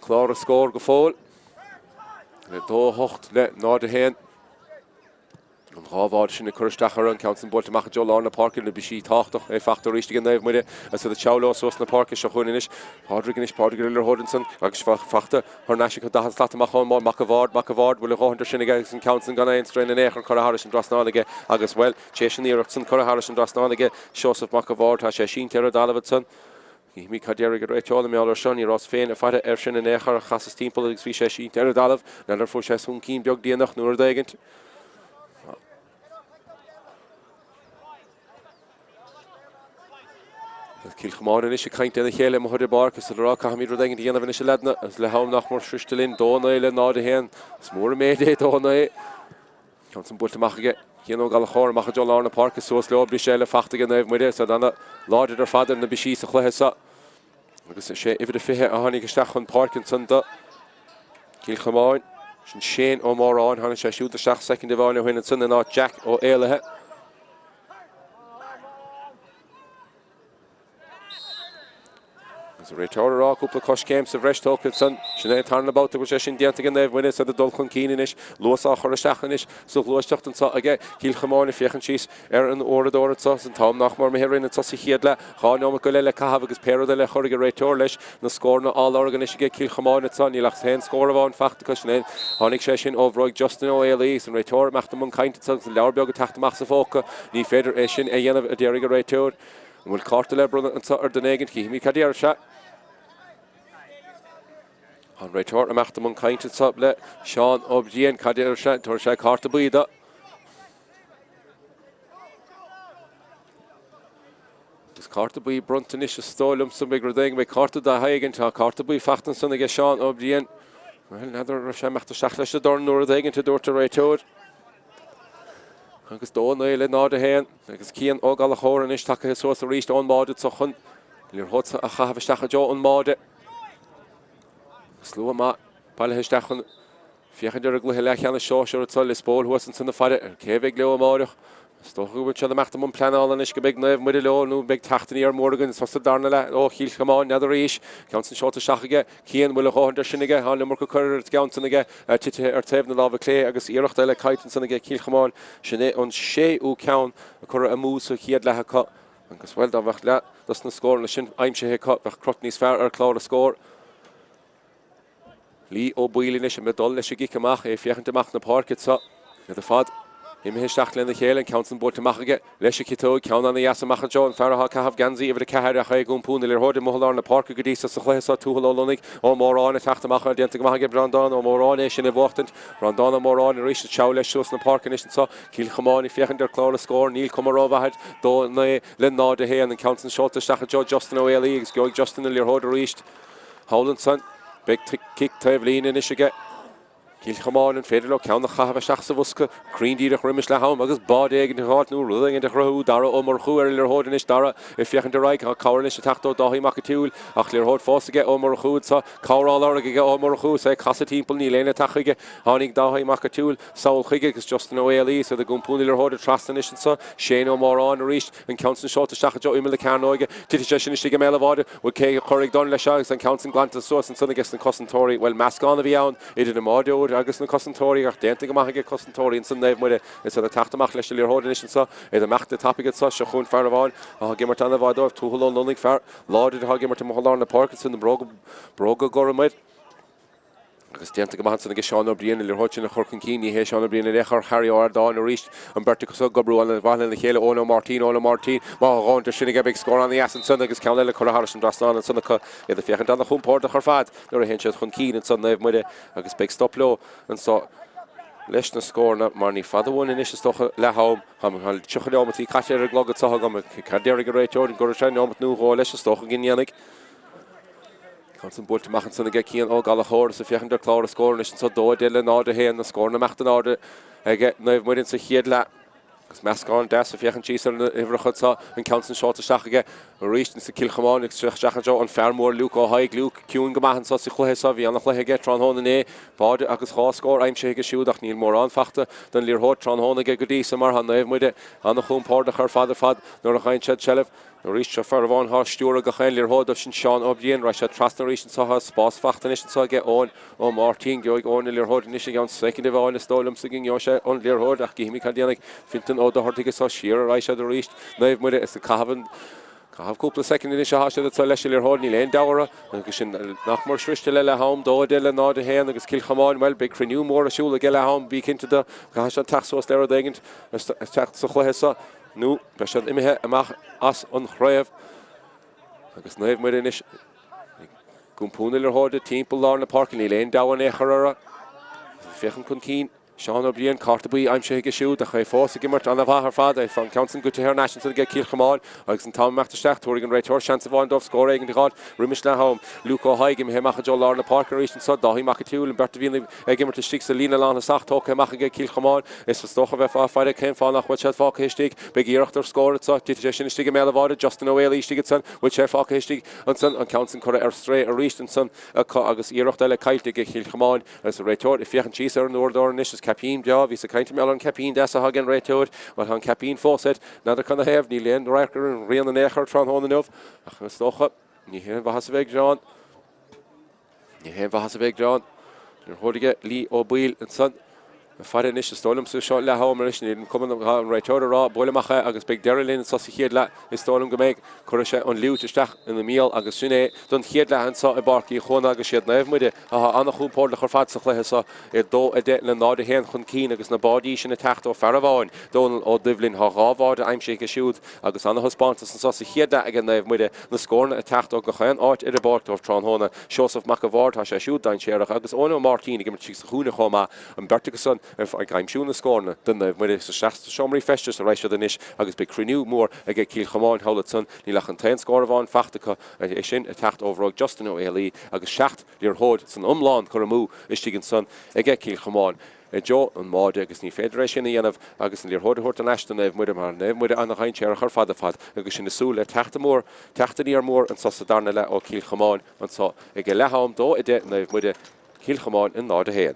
chlár an scóir go fóill. Le 2-8 le 0-1. An dá bháide sin ag cur isteach orthu, an ceann san buailte amach i dtreo lár na páirce, na biseacha tábhachtach, é fachta arís ag Naomh Muire agus iad ag treabhadh leo suas na páirce. Seo chugainn anois Pádraig anois, Pádraig ar an liathróid ansan agus fachta thar n-ais acu 40 slat amach ón mbáide, Mac a' Bhaird, Mac a' Bhaird, bhfuil a dhóthain de sin aige agus an ceann san gan aon straon in aon chor curtha thairis an dtrasnán aige agus, bhuel, tar éis an iarracht san curtha thairis an dtrasnán aige Seosamh Mac a' Bhaird, tá sé sínte ar an dtalamh ansan. Chífimid cad déarfaidh an réiteoir mar gheall air seo. Ní rabhas féin ag faire air sin in aon chor. Chasas timpeall agus bhí sé sínte ar an dtalamh. N'fheadar fuair sé súncín beag déanach nó rud éigint. Cill Chomáin anois ag caint lena chéile amuigh ar an bpáirc is ag rá caithfimid rud éigint a dhéanamh anois a leaideanna agus le ham nach mór sroiste linn 2 9 le 0 1. Is mór an méid é 2 9. Ceann san buailte amach aige Cian Ó Gallchóir amach i dtreo lár na páirce suas leo briseadh eile fachta aige Naomh Muire is iad ana láidir ar fad ar na bisí sa chluiche seo agus is é uimhir a 20 a tháinig isteach chun páirce ansan do Chill Chomáin. Sin Shane Ó Móráin, tháinig sé siúd isteach soicind amháin ó shin ansan in áit Jack Ó Éalaithe. Agus an réiteoir ag rá cúpla coiscéim sa bhreis tógtha ansan. Sin é an tarna babhta go bhfuil sé sin déanta ag Naomh Muire is iad ag dul chun cinn anois. Luas á chur isteach anois sa ghluaiseacht anseo aige Cill Chomáin ag féachaint síos ar an uaireadóir anseo is an t-am nach mór imithe orainn anseo sa chéad leath. 2 neomat go leith le caitheamh agus pé rud eile a chuirfidh an réiteoir leis na scóranna á lorg anois aige Cill Chomáin anseo. Níl ach aon scór amháin fachta acu sin é. Tháinig sé sin ó bhróig Justin Ó Éalaí agus an réiteoir ag imeacht i mbun cainte anseo agus an leabhar beag ag teacht amach as a phóca. Ní féidir é sin a dhéanamh a déarfaidh an réiteoir. An bhfuil cárta le bronnadh anseo ar dhuine éigin? Chífimid cad déarfas sé. An réiteoir ag imeacht i mbun cainte anseo le Seán Ó Briain. Cad déarfas sé? Tabharfaidh sé cárta buí dó. Agus cárta buí bronnta anois is dóigh liomsa beidh rud éigin, beidh cárta datha éigin. Tá cárta buí fachta ansan aige Seán Ó Briain. Bhuel, n'fheadar an raibh sé ag imeacht isteach leis an dorn nó rud éigin a dúirt an réiteoir. Agus 2 9 le 0 1 agus Cian Ó Gallchóir anois tagtha suas arís ón mbáide seo chun liathróid a chaitheamh isteach i dtreo an mbáide. Slua maith bailithe isteach chun féachaint ar an gcluiche leathcheannais sóisear anseo Lios Póil thuas ansan ag faire ar cé a bheidh leo amáireach. Is dócha go bhfuil siad ag imeacht i mbun pleanála anois go mbeidh Naomh Muire leo nó beidh teacht aniar mór againn sa darna leath ó Chill Chomáin, n'fheadar arís. Ceann san seolta isteach aige Cian, bhfuil a dhóthain de sin aige? Tá an iomarca cur ar an gceann san aige, titithe ar taobh na láimhe clé agus iarracht eile caillte ansan aige Cill Chomáin. Sin é an séú ceann a cuireadh amú sa chéad leath acu agus, bhuel, dá mbeadh leath dos na scóranna sin aimsithe acu, bheadh crot níos fearr ar chlár na scór. Lee Ó Baoill anois ag dul leis an gcic amach, é ag féachaint amach na páirce anseo. Iad ar fad imithe isteach lena chéile, an ceann san buailte amach aige leis an chiotóig, ceann ana-dheas amach anseo, an fear atá ag caitheamh geansaí uimhir 4 ach é ag iompú na liathróide amuigh i lár na páirce go dtí so sa chluiche seo, Tuathal Ó Lonnaigh Ó Móráin ag teacht amach, déanta go maith aige Breandán Ó Móráin é sin a bhuachtaint. Breandán Ó Móráin arís ag treabhadh leis suas na páirce anois anseo, Cill Chomáin ag féachaint ar chlár na scór, níl cuma rómhaith air, 2 9 le 0 1, an ceann san seolta isteach i dtreo Justin Ó Éalaí agus gheobhaidh Justin an liathróid arís. Thall ansan, beidh cic taobh líne anois aige Cill Chomáin, an féidir leo ceann a chaitheamh isteach sa bhosca cruinn díreach roimis leath am agus báide éigin a fháilt nó rud éigin a chruthú. Dara Ó Murchú ar an liathróid anois, Dara ag féachaint ar aghaidh, tá cabhair anois ag teacht ó Dáithí Mac an tSiúil ach liathróid fós aige Ó Murchú anseo, cabhair á lorg aige Ó Murchú is é ag casadh timpeall, níl éinne ag teacht chuige. Tháinig Dáithí Mac an tSiúil sall chuige agus Justin Ó Éalaí is iad ag iompú na liathróide trasna anois anseo, Shane Ó Móráin arís. An ceann san seolta isteach i dtreo imeall na cearnóige. Titfidh sé sin istigh i mbéal an bháide. Bhuel, cé a chuirfidh dorn leis seo agus an ceann san glanta suas ansan aige na cosantóirí. Bhuel, meascán a bhí ann idir na mbáideoir agus na cosantóirí ach déanta go maith aige cosantóirí ansan Naomh Muire. Is iad ag teacht amach leis an liathróid anois anso. Iad ag imeacht tapaidh anso. Seo chugainn fear amháin atá ag imirt ana-mhaith dóibh. Tuathal Ó Lonnaigh, fear láidir atá ag imirt amuigh i lár na páirce ansan, na bróga, bróga gorm air. Agus déanta go maith ansan aige Seán Ó Briain an liathróid sin a chur chun cinn. Ní hé Seán Ó Briain in aon chor, Harry Ó Ardáin arís, an bheirt acu so ag oibriú an-mhaith lena chéile. Eoin Ó Máirtín, Eoin Ó Máirtín, má tá a dhóthain de sin aige beidh scór an-dheas ansan agus ceann eile curtha thairis an dtrasnán ansan acu. Iad ag féachaint an-chompordach ar fad nuair a théann siad chun cinn ansan, Naomh Muire, agus beidh stop leo anso leis na scóranna mar ní fada uainn anois is dócha leath am. Tá 30 neomataí caite ar an gclog anso agam. Cad déarfaidh an réiteoir? An gcuirfidh sé neomat nó dhó leis? Is dócha go ndéanfaidh. Ceann san buailte amach ansan aige Cian Ó Gallchóir is ag féachaint ar chlár na scór anois anso 2 10 le 0 1 na scóranna ag imeacht in airde aige Naomh Muirinn sa chéad leath. Agus meascán deas ag féachaint síos ar na huimhreacha anso an ceann san seolta isteach aige arís insa Cill Chomáin agus isteach anseo an fear mór Luke Ó hAigh. Luke ciúin go maith anso sa chluiche seo. Bhí ana-chluiche aige tráthnóna inné. Báide agus dhá scór aimsithe aige siúd ach níl mórán fachta den liathróid tráthnóna aige go dtí so mar tá Naomh Muire ana-chompordach ar fad ar fad nuair a fhaigheann siad seilbh. Arís seo fear amháin thá ag stiúradh gach aon liathróid dóibh sin Seán Ó Briain. Raghaidh sé trasna arís anseo thá spás fachta anois anseo aige Eoin Ó Máirtín. Gheobhaidh Eoin an liathróid anois i gceann soicind amháin is dóigh liomsa go ngeobhaidh sé an liathróid ach gcífimid cad a dhéanfaidh Fintan Ó Dochartaigh anseo. Siar a raghaidh siad arís Naomh Muire is ag caitheamh an caitheamh cúpla soicind anois athá siad anseo leis an liathróid níl aon deabhadh orthu agus sin nach mór sroiste le leath am, 2, 10 le 0, 1 agus Cill Chomáin bhuel beidh cruinniú mór ar siúl aige leath am bí cinnte de caithfidh siad teacht suas le rud éigint isteach sa chluiche seo. Nó beidh siad imithe amach as an chraobh agus Naomh Muire anois ag iompú na liathróide timpeall lár na páirce. Níl aon deabhadh in aon chor orthu. Féachaint chun cinn. Seán Ó Briain, cárta buí aimsithe aige siúd ach é fós ag imirt an-mhaith ar fad. An ceann san goite thar n-ais ansan aige Cill Chomáin agus an t-am imeachta isteach. Tabharfaidh an réiteoir seans amháin dóibh scór éigin a dh'fháilt roimis leath am. Luke Ó hAigh imithe amach i dtreo lár na páirce arís anso. Dáithí Mac an tSiúil, an bheirt a bhíonn ag imirt istigh sa líne lánthosach, tógtha amach aige Cill Chomáin. Is is dócha bheifeá ag faire cén fáth nach bhfuil siad fágtha istigh. Beidh iarracht ar scór anso. Titfidh sé sin istigh i mbéal an bháide. Justin Ó Héalaí istigh ansan. Bhfuil sé fágtha istigh ansan? An ceann san curtha ar strae arís ansan acu agus iarracht eile caillte aige Cill Chomáin. Agus an réiteoir ag féachaint síos ar an uaireadóir anois. Is caipín breá. Bhíos ag caint mar gheall ar an gcaipín deas atá ag an réiteoir. Bhuel, tá an caipín fós air. N'fheadar cad 'na thaobh. Níl aon radharc ar an ghrian in aon chor tráthnóna inniu. Ach is dócha, ní haon mhaitheas a bheith ag gearán. Ní haon mhaitheas a bheith ag gearán. Liathróid aige Lee Ó Baoill ansan. Ag faire anois, is dóigh liomsa seo leath am anois, níl an cuma tá an réiteoir ag rá buail amach é agus beidh deireadh linn anso sa chéad leath. Is dóigh liom go mbeidh. Cuirfidh sé an fhliúit isteach ina mbéal agus sin é don chéad leath anso i bPáirc Uí Chuana agus siad Naomh Muire atá an-chompordach ar fad sa chluiche seo. 2, 10 le 0, 1 chun cinn agus na báidí sin ag teacht ó fear amháin, Dónal Ó Doibhlin. Tá dhá bháide aimsithe aige siúd agus an-thaispeántas anso sa chéad leath aige Naomh Muire. Na scóranna ag teacht ó gach aon áit ar an bpáirc dóibh tráthnóna. Seosamh Mac a' Bhaird, tá sé siúd dainséarach, agus Eoin Ó Máirtín ag imirt istigh sa chúinne chomh maith, an bheirt acu san ag aimsiú na scóranna do Naomh Muire. Isteach sna seomraí feistis a raghaidh siad anois agus beidh cruinniú mór aige Cill Chomáin thall ansan. Níl ach an t-aon scór amháin fachta acu, é sin ag teacht ó bhróig Justin Ó Héalaí agus seacht liathróid san iomlán curtha amú istigh ansan aige Cill Chomáin. I dtreo an mbáide agus ní féidir é sin a dhéanamh agus an liathróid a thabhairt ar ais do Naomh Muire mar Naomh Muire an-dhainséarach ar fad ar fad agus sinn ag súil le teacht mór, teacht aniar mór anso sa darna leath ó Cill Chomáin anso ag leath am 2, 10 Naomh Muire, Cill Chomáin 0, 1.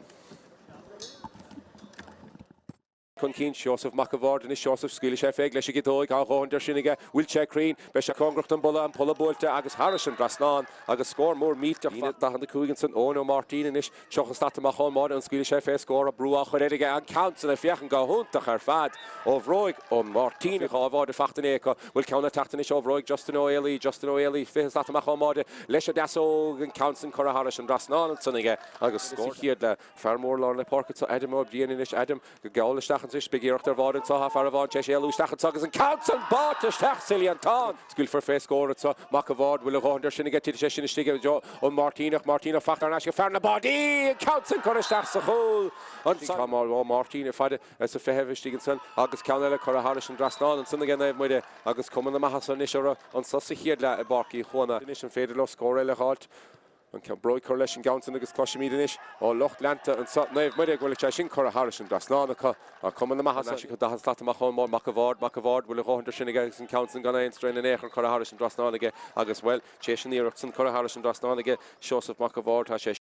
Chun cinn, Seosamh Mac a' Bhaird anois, Seosamh, scaoilfidh sé fé leis an gciotóig, tá a dhóthain de sin aige, bhfuil sé cruinn, beidh sé cóngarach don bpolla, an polla buailte agus thairis an dtrasnán agus scór mór millteach. Líne 45 ansan, Eoin Ó Máirtín anois, 30 slat amach ón mbáide, an scaoilfidh sé fé scór, brú á chur air aige, an ceann san ag féachaint go hiontach ar fad ó bhróig Ó Máirtín, dhá bháide fachta inné acu, bhfuil ceann ag teacht anois ó bhróig Justin Ó Héalaí, Justin Ó Héalaí, 20 slat amach ón mbáide leis an deasóg, an ceann san curtha thairis an dtrasnán ansan aige agus scór sa chéad leath. Fear mór lár na páirce anseo, Adam Ó Briain anois, Adam ag gabháil isteach anois, beidh iarracht ar bháide anseo, tá fear amháin tar éis éalú isteach anseo agus an ceann san báite isteach sa líontán! Scaoilfear fé scór anseo, Mac a' Bhaird, bhfuil a dhóthain de sin aige, titfidh sé sin istigh i dtreo an Máirtíneach, Máirtíneach fachta thar n-ais ag fear na báidí! An ceann san curtha isteach sa chúl ansan. Tá Ó Máirtín ar fad sa feitheamh istigh ansan agus ceann eile curtha thairis an dtrasnán ansan aige Naomh Muire agus cuma na maitheasa anois orthu anso sa chéad leath i bPáirc Uí Chuana. Anois an féidir leo scór eile a dh'fháilt? An ceann bróig curtha leis an gceann san agus cloisimid anois ó lucht leanta anso Naomh Muire go bhfuil sé sin curtha thairis an dtrasnán acu. Tá cuma na maitheasa acu 40 slat amach ón mbáide. Mac a' Bhaird, Mac a' Bhaird, bhfuil a dhóthain de sin aige agus an ceann san gan aon straon in aon chor curtha thairis an dtrasnán aige agus, bhuel, tar éis an iarracht san curtha thairis an dtrasnán aige Seosamh Mac a' Bhaird, tá sé.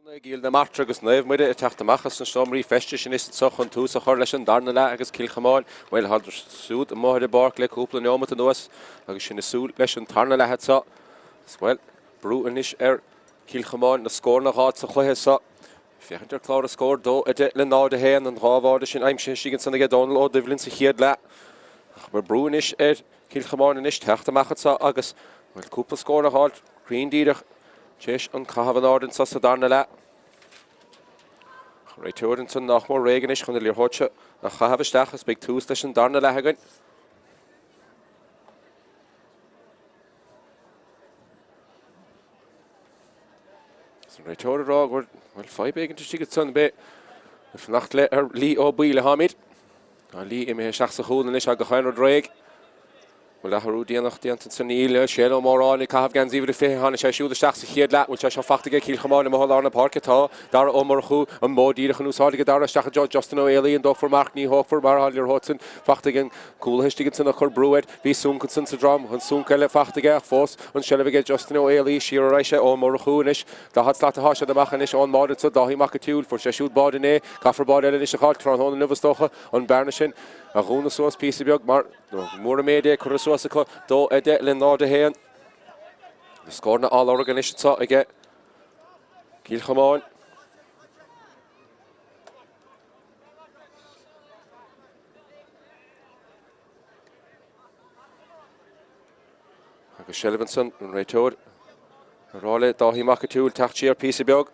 I gCill na Martra agus Naomh Muire ag teacht amach as na seomraí feistis anois anseo chun tús a chur leis an darna leath agus Cill Chomáin, bhuel, thádar siúd amuigh ar an bpáirc le cúpla neomat anuas agus sinn ag súil leis an tarna leath anseo. Agus, bhuel, brú anois ar Chill Chomáin na scóranna a dh'fháilt sa chluiche seo. Féachaint ar chlár na scór, 2, 10 le 0, 1, an dhá bháide sin aimsithe istigh ansan aige Dónal Ó Doibhlin sa chéad leath. Ach beidh brú anois ar Chill Chomáin anois teacht amach anseo agus, bhuel, cúpla scór a dh'fháilt cruinn díreach. Tar éis an caitheamh in airde anso sa darna leath. An réiteoir ansan nách mór réidh anois chun an liathróid seo a chaitheamh isteach agus beidh tús leis an darna leath againn. Is an réiteoir ag rá go bhfuil fadhb éigin istigh ansan, beidh ag fanacht le ar Lee Ó Baoill atáimid. Tá Lee imithe isteach sa chúl anois agus gach aon rud réidh. Bhfuil athrú déanach déanta ansan? Níl. Shane Ó Móráin ag caitheamh geansaí uimhir a 20. Tháinig sé siúd isteach sa chéad leath. Bhfuil sé seo fachta aige Cill Chomáin amuigh i lár na páirce? Tá. Dara Ó Murchú, an modh díreach in úsáid aige Dara isteach i dtreo Justin Ó Héalaí. An dtógfar marc? Ní thógfar mar tá an liathróid san fachta ag an cúlaithe istigh ansan ag cur brú air. Bhí sonc ansan sa drom. An sonc eile fachta aige ach fós an seilbh aige Justin Ó Héalaí. Siar ar ais é Ó Murchú anois. 40 slat atá siad amach anois ón mbáide anso. Dáithí Mac an tSiúil. Fuair sé siúd báide inné. Caithfear báide eile anois a dh'fháilt tráthnóna inniu is dócha. An bearna sin a dhúnadh suas píosa beag mar. Mór an méid é curtha suas acu, 2, 10 le 0, 1. Na scóranna á lorg anois anseo aige Cill Chomáin. Agus seilbh ansan an réiteoir ag rá le Dáithí Mac an tSiúil teacht siar píosa beag.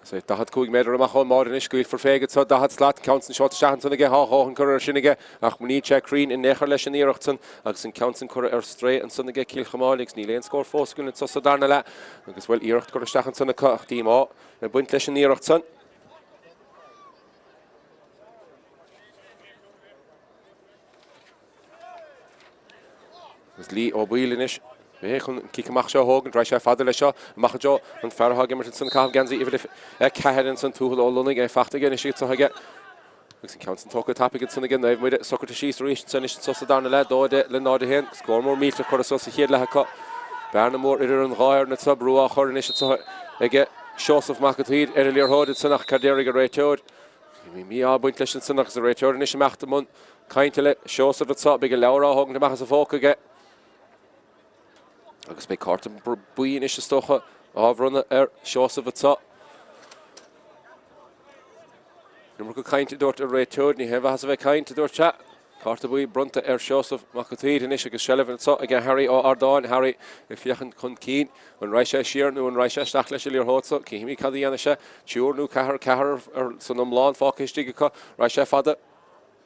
Is é 45 méadar amach ón mbáide anois, scaoilfear fé anseo, 40 slat, ceann san seolta isteach ansan aige, tá a dhóthain curtha air sin aige ach níl sé cruinn in aon chor leis an iarracht san agus an ceann san curtha ar strae ansan aige Cill Chomáin agus níl aon scór fós againn anso sa darna leath agus bhuel iarracht curtha isteach ansan acu ach díomá ag baint leis an iarracht san. Agus Lee Ó Baoill anois. É chun an cic amach seo a thógaint. Raghaidh sé fada leis seo. Amach i dtreo an fear atá ag imirt ansan ag caitheamh geansaí uimhir a 4 ansan, Tuathal Ó Lonnaigh, é fachta aige anois anseo aige. Agus an ceann san tógtha tapaidh ansan aige Naomh Muire. Socraithe síos arís ansan anois anso sa darna leath. 2 10 le 0 1. Scór mór millteach curtha suas sa chéad leath acu. Bearna mór idir an dhá fhoireann anso. Brú á chur anois anso aige Seosamh Mac an tSaoir ar an liathróid ansan ach cad déarfaidh an réiteoir? Bhí mí-ádh ag baint leis ansan agus an réiteoir anois ag imeacht i mbun cainte le Seosamh anso. Beidh an leabhar á thógaint amach as a phóca aige agus beidh cárta buí anois is dócha á bhronnadh ar Sheosamh anso. An iomarca cainte a dúirt an réiteoir, ní haon mhaitheas a bheith ag caint, a dúirt sé. Cárta buí bronnta ar Sheosamh Mac an tSaoir anois agus seilbh anso aige Harry Ó Ardáin. Harry ag féachaint chun cinn. An raghaidh sé siar nó an raghaidh sé isteach leis an liathróid so? Cífimid cad a dhéanfaidh sé. Triúr nó ceathrar, ceathrar san iomlán fágtha istigh acu. Raghaidh sé fada.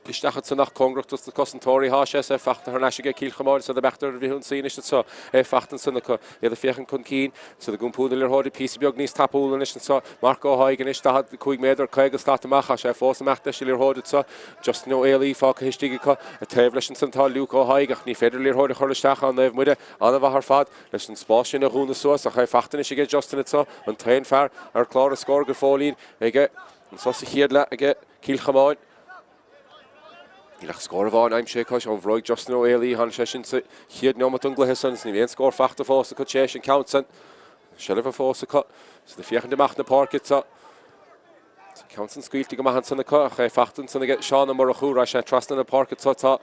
Isteach ansan ach cóngarach dos na cosantóirí thá sé is é fachta thar n-ais aige Cill Chomáin is iad ag imeacht ar an bhfrithionsaí anois anso. É fachta ansan acu. Iad ag féachaint chun cinn. Is iad ag iompú na liathróide píosa beag níos tapúla anois anso. Marc Ó hAigh anois 45 méadar, 50 slat amach. Thá sé fós ag imeacht leis an liathróid anso. Justin Ó Éalaí fágtha istigh acu. Taobh leis ansan tá Luke Ó hAigh ach ní féidir an liathróid a chur isteach. Tá Naomh Muire an-mhaith ar fad leis an spás sin a dhúnadh suas ach é fachta anois aige Justin anso, an t-aon fear ar chlár na scór go fóillín aige anso sa chéad leath aige Cill Chomáin. Níl ach scór amháin aimsithe acu ón bhróig Justin Ó Éalaí. Tháinig sé sin sa chéad neomat den gcluiche san. Níl aon scór fachta fós acu tar éis an ceann san. Seilbh fós acu. Is iad ag féachaint amach na páirce anseo. An ceann san scaoilte go maith ansan acu ach é fachta ansan aige Seán Ó Murchú. Raghaidh sé trasna na páirce anseo. Tá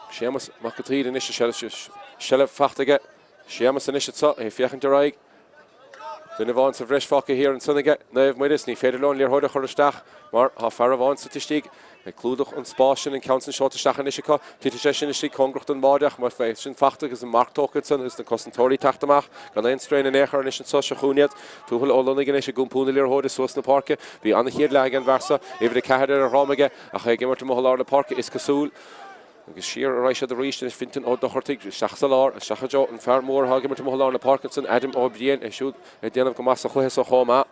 Séamus Mac an tSaoir anois. Seilbh fachta aige Séamus anois anseo. É ag féachaint ar aghaidh. Duine amháin sa bhreis fágtha thiar ansan aige Naomh Muire is ní féidir leo an liathróid a chur isteach mar tá fear amháin suite istigh ag clúdach an spáis sin, an ceann san seolta isteach anois acu. Titfidh sé sin istigh cóngarach don mbáide ach beidh sin fachta agus an marc tógtha ansan agus na cosantóirí teacht amach gan aon strain in aon chor anois anso seo chugainn iad. Tuathal Ó Lonnaigh anois ag iompú na liathróide suas na páirce. Bhí an-chéad leath ag an bhfear seo, uimhir 4 ar a dhrom aige ach é ag imirt amuigh i lár na páirce is cosúil. Agus siar ar aghaidh siad arís anois, Fintan Ó Dochartaigh isteach sa lár, isteach i dtreo an fear mór atá ag imirt amuigh i lár na páirce ansan, Adam Ó Briain, é siúd ag déanamh go maith sa chluiche so chomh maith.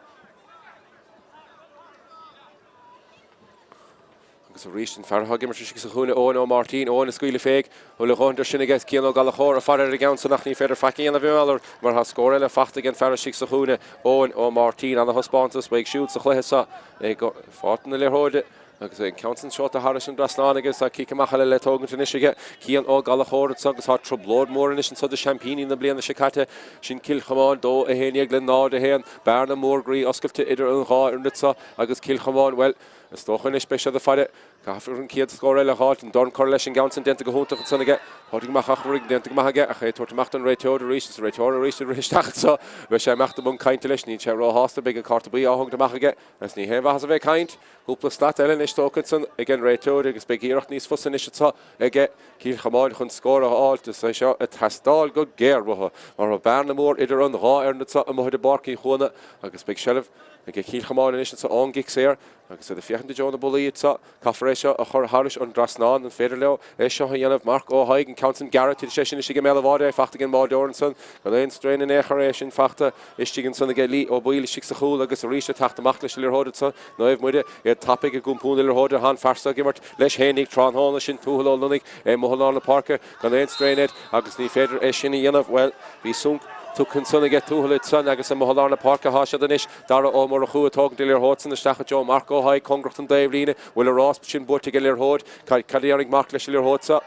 Agus arís an fear atá ag imirt istigh sa chúinne, Eoin Ó Máirtín, Eoin ag scaoileadh féig, bhfuil a dhóthain de sin aige, Cian Ó Gallchóir ag faire ar an gceann san ach ní féidir faic a dhéanamh i ngeall air mar tá scór eile fachta ag an fear istigh sa chúinne, Eoin Ó Máirtín. Ana-thaispeántas uaidh siúd sa chluiche so ag fáilt na liathróide. Agus an ceann san seolta thairis an dtrasnán aige, tá cic amach eile le tógaint anois aige Cian Ó Gallchóir anso agus tá trioblóid mhór anois anso do seaimpíní na bliana seo caite, sin Cill Chomáin, 2, 11 le 0, 1. Bearna mhór groí oscailte idir an dhá fhoireann anso agus Cill Chomáin, bhuel, is dócha anois beidh siad ag faire. Caithfear an chéad scór eile a dh'fháilt, an dorn curtha leis an gceann san déanta go hiontach ansan aige Pádraig Mac Eachmharaigh, déanta go maith aige ach é ag tabhairt amach don réiteoir arís is an réiteoir arís ag rith isteach anso. Beidh sé ag imeacht i mbun cainte leis, níl sé róshásta, beidh an cárta buí á thógaint amach aige agus ní haon mhaitheas a bheith ag caint. Cúpla slat eile anois tógtha ansan ag an réiteoir agus beidh iarracht níos fusa anois anso aige Cill Chomáin chun scór a fháilt. Is é seo ag teastáil go géar uathu mar tá bearna mhór idir an dhá fhoireann anso amuigh i bPáirc Uí Chuana agus beidh seilbh ag Cill Chomáin anois anso ón gcic saor. Agus iad ag féachaint i dtreo na bpollaí anso, caithfear é seo a chur thairis an dtrasnán. An féidir leo é seo a dhéanamh? Marc Ó hAigh, an ceann san gearradh, titfidh sé sin istigh i mbéal an bháide, é fachta ag an mbáireoir ansan. Gan aon strain in aon chor é sin fachta istigh ansan aige Lee Ó Baoill istigh sa chúl agus arís ag teacht amach leis an liathróid anso. Naomh Muire, iad tapaidh ag iompú na liathróide, tá an fear so ag imirt leis fhéinig tráthnóna sin Tuathal Ó Lonnaigh, é amuigh i lár na páirce gan aon strain air agus ní féidir é sin a dhéanamh. Bhuel, bhí sonc tugtha ansan aige Tuathal ansan agus amuigh i lár na páirce atá siad anois. Dara Ó Murchú ag tógaint an liathróid san isteach i dtreo Marc Ó hAigh cóngarach don dtaobhlíne. Bhfuil an rás sin buaite ag an liathróid? Cad a dhéanfaidh Marc leis an liathróid seo?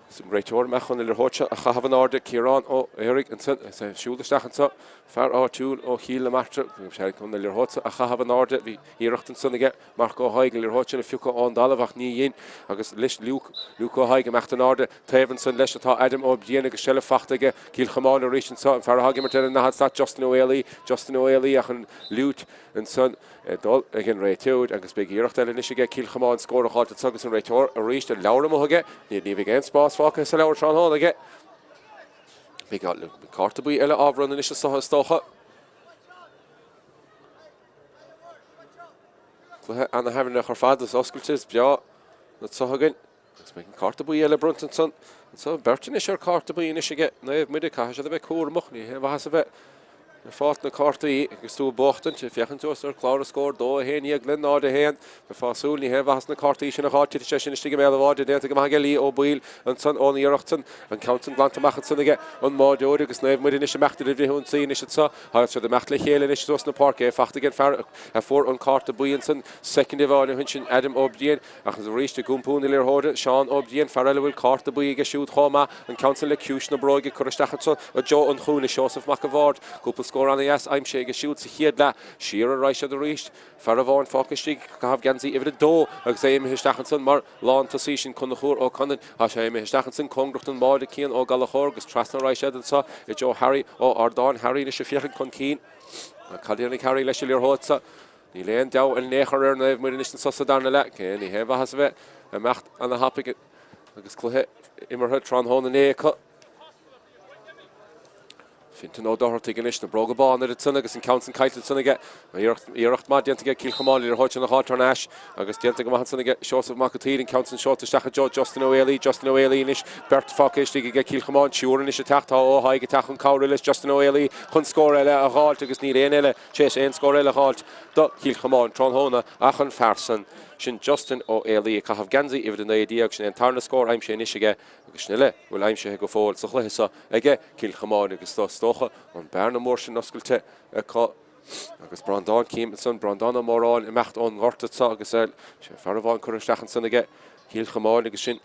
Is an réiteoir amach chun an liathróid seo a chaitheamh in airde, Ciarán Ó hÉaraigh ansan, is é ag siúl isteach anseo, fear áitiúil ó Chill na Martra. Bhí sé chun an liathróid seo a chaitheamh in airde. Bhí iarracht ansan aige. Marc Ó hAigh an liathróid sin a phiocadh ón dtalamh ach ní dhein agus leis Luke Luke Ó hAigh imeacht in airde. Taobh ansan leis atá Adam Ó Briain agus seilbh fachta aige Cill Chomáin arís anso. An fear atá ag imirt ar an ndaichead slat Justin Ó Héalaí Justin Ó Héalaí ach an liúit ansan ag dul ag an réiteoir agus beidh iarracht eile anois aige Cill Chomáin scór a dh'fháilt anso agus an réiteoir arís an leabhar amuigh aige. Ní ní bheidh aon spás fágtha sa leabhar tráthnóna aige. Beidh cárta buí eile á bhronnadh anois anso is dócha. Cluiche ana-thaitneamhach ar fad, is oscailte, is breá anseo againn. Agus beidh an cárta buí eile bronnta ansan. Anseo beirt anois ar cárta buí anois aige Naomh Muire. Caithfidh siad a bheith cúramach, ní haon mhaitheas a bheith ag fáilt na cártaí agus tú ag buachtaint. Féachaint suas ar chlár na scór, 2, 11 le 0, 1. Bheifeá ag súil, ní haon mhaitheas na cártaí sin a dh'fháilt. Titfidh sé sin istigh i mbéal an bháide. Déanta go maith aige Lee Ó Baoill ansan ón iarracht san. An ceann san glanta amach ansan aige an mbáireoir agus Naomh Muire anois ag imeacht ar an bhfrithionsaí anois anso. Tá siad ag imeacht le chéile anois suas na páirce, é fachta ag an fear a fuair an cárta buí ansan soicind amháin ó shin, sin Adam Ó Briain, ach arís ag iompú na liathróide, Seán Ó Briain, fear eile a bhfuil cárta buí aige siúd chomh maith, an ceann san le ciumhais na bróige curtha isteach anso i dtreo an chúinne, Seosamh Mac a' Bhaird, cúpla scór ana-dheas aimsithe aige siúd sa chéad leath, siar ar aghaidh siad arís, fear amháin fágtha istigh, ag caitheamh geansaí uimhir a dó agus é imithe isteach ansan mar. Lántosaí sin Conchúr Ó Conaill. Tá sé imithe isteach ansin cóngarach don mbáide Cian Ó Gallchóir agus trasna ar aghaidh siad anso i dtreo Harry Ó Ardáin. Harry anois ag féachaint chun cinn. Cad a dhéanfaidh Harry leis an liathróid seo? Níl aon deabhadh in aon chor ar Naomh Muire anois anso sa darna leath. Cé ní haon mhaitheas a bheith ag imeacht ana-thapaidh agus cluiche imeartha tráthnóna inné acu. Fintan Ó Dochartaigh anois, na bróga bána air ansan agus an ceann san caillte ansan aige. Iarracht maith déanta aige Cill Chomáin liathróid sin a dh'fháilt thar n-ais agus déanta go maith ansan aige Seosamh Mac an tSaoir, an ceann san seolta isteach i dtreo Justin Ó Héalaí. Justin Ó Héalaí anois, beirt fágtha istigh aige Cill Chomáin, triúr anois ag teacht. Tá Ó hAigh ag teacht chun cabhrú leis Justin Ó Héalaí chun scór eile a dh'fháilt agus níl aon eile tar éis aon scór eile a dh'fháilt do Chill Chomáin tráthnóna ach an fear san, sin Justin Ó Héalaí ag caitheamh geansaí uimhir 19, sin é an tarna scór aimsithe anois aige. Agus sin uile a bhfuil aimsithe go fóill sa chluiche seo aige Cill Chomáin agus is dócha an bearna mór sin oscailte acu agus Breandán Cím ansan, Breandán Ó Móráin imeacht ón ngort anso agus sé fear amháin curtha isteach ansan aige Cill Chomáin agus sin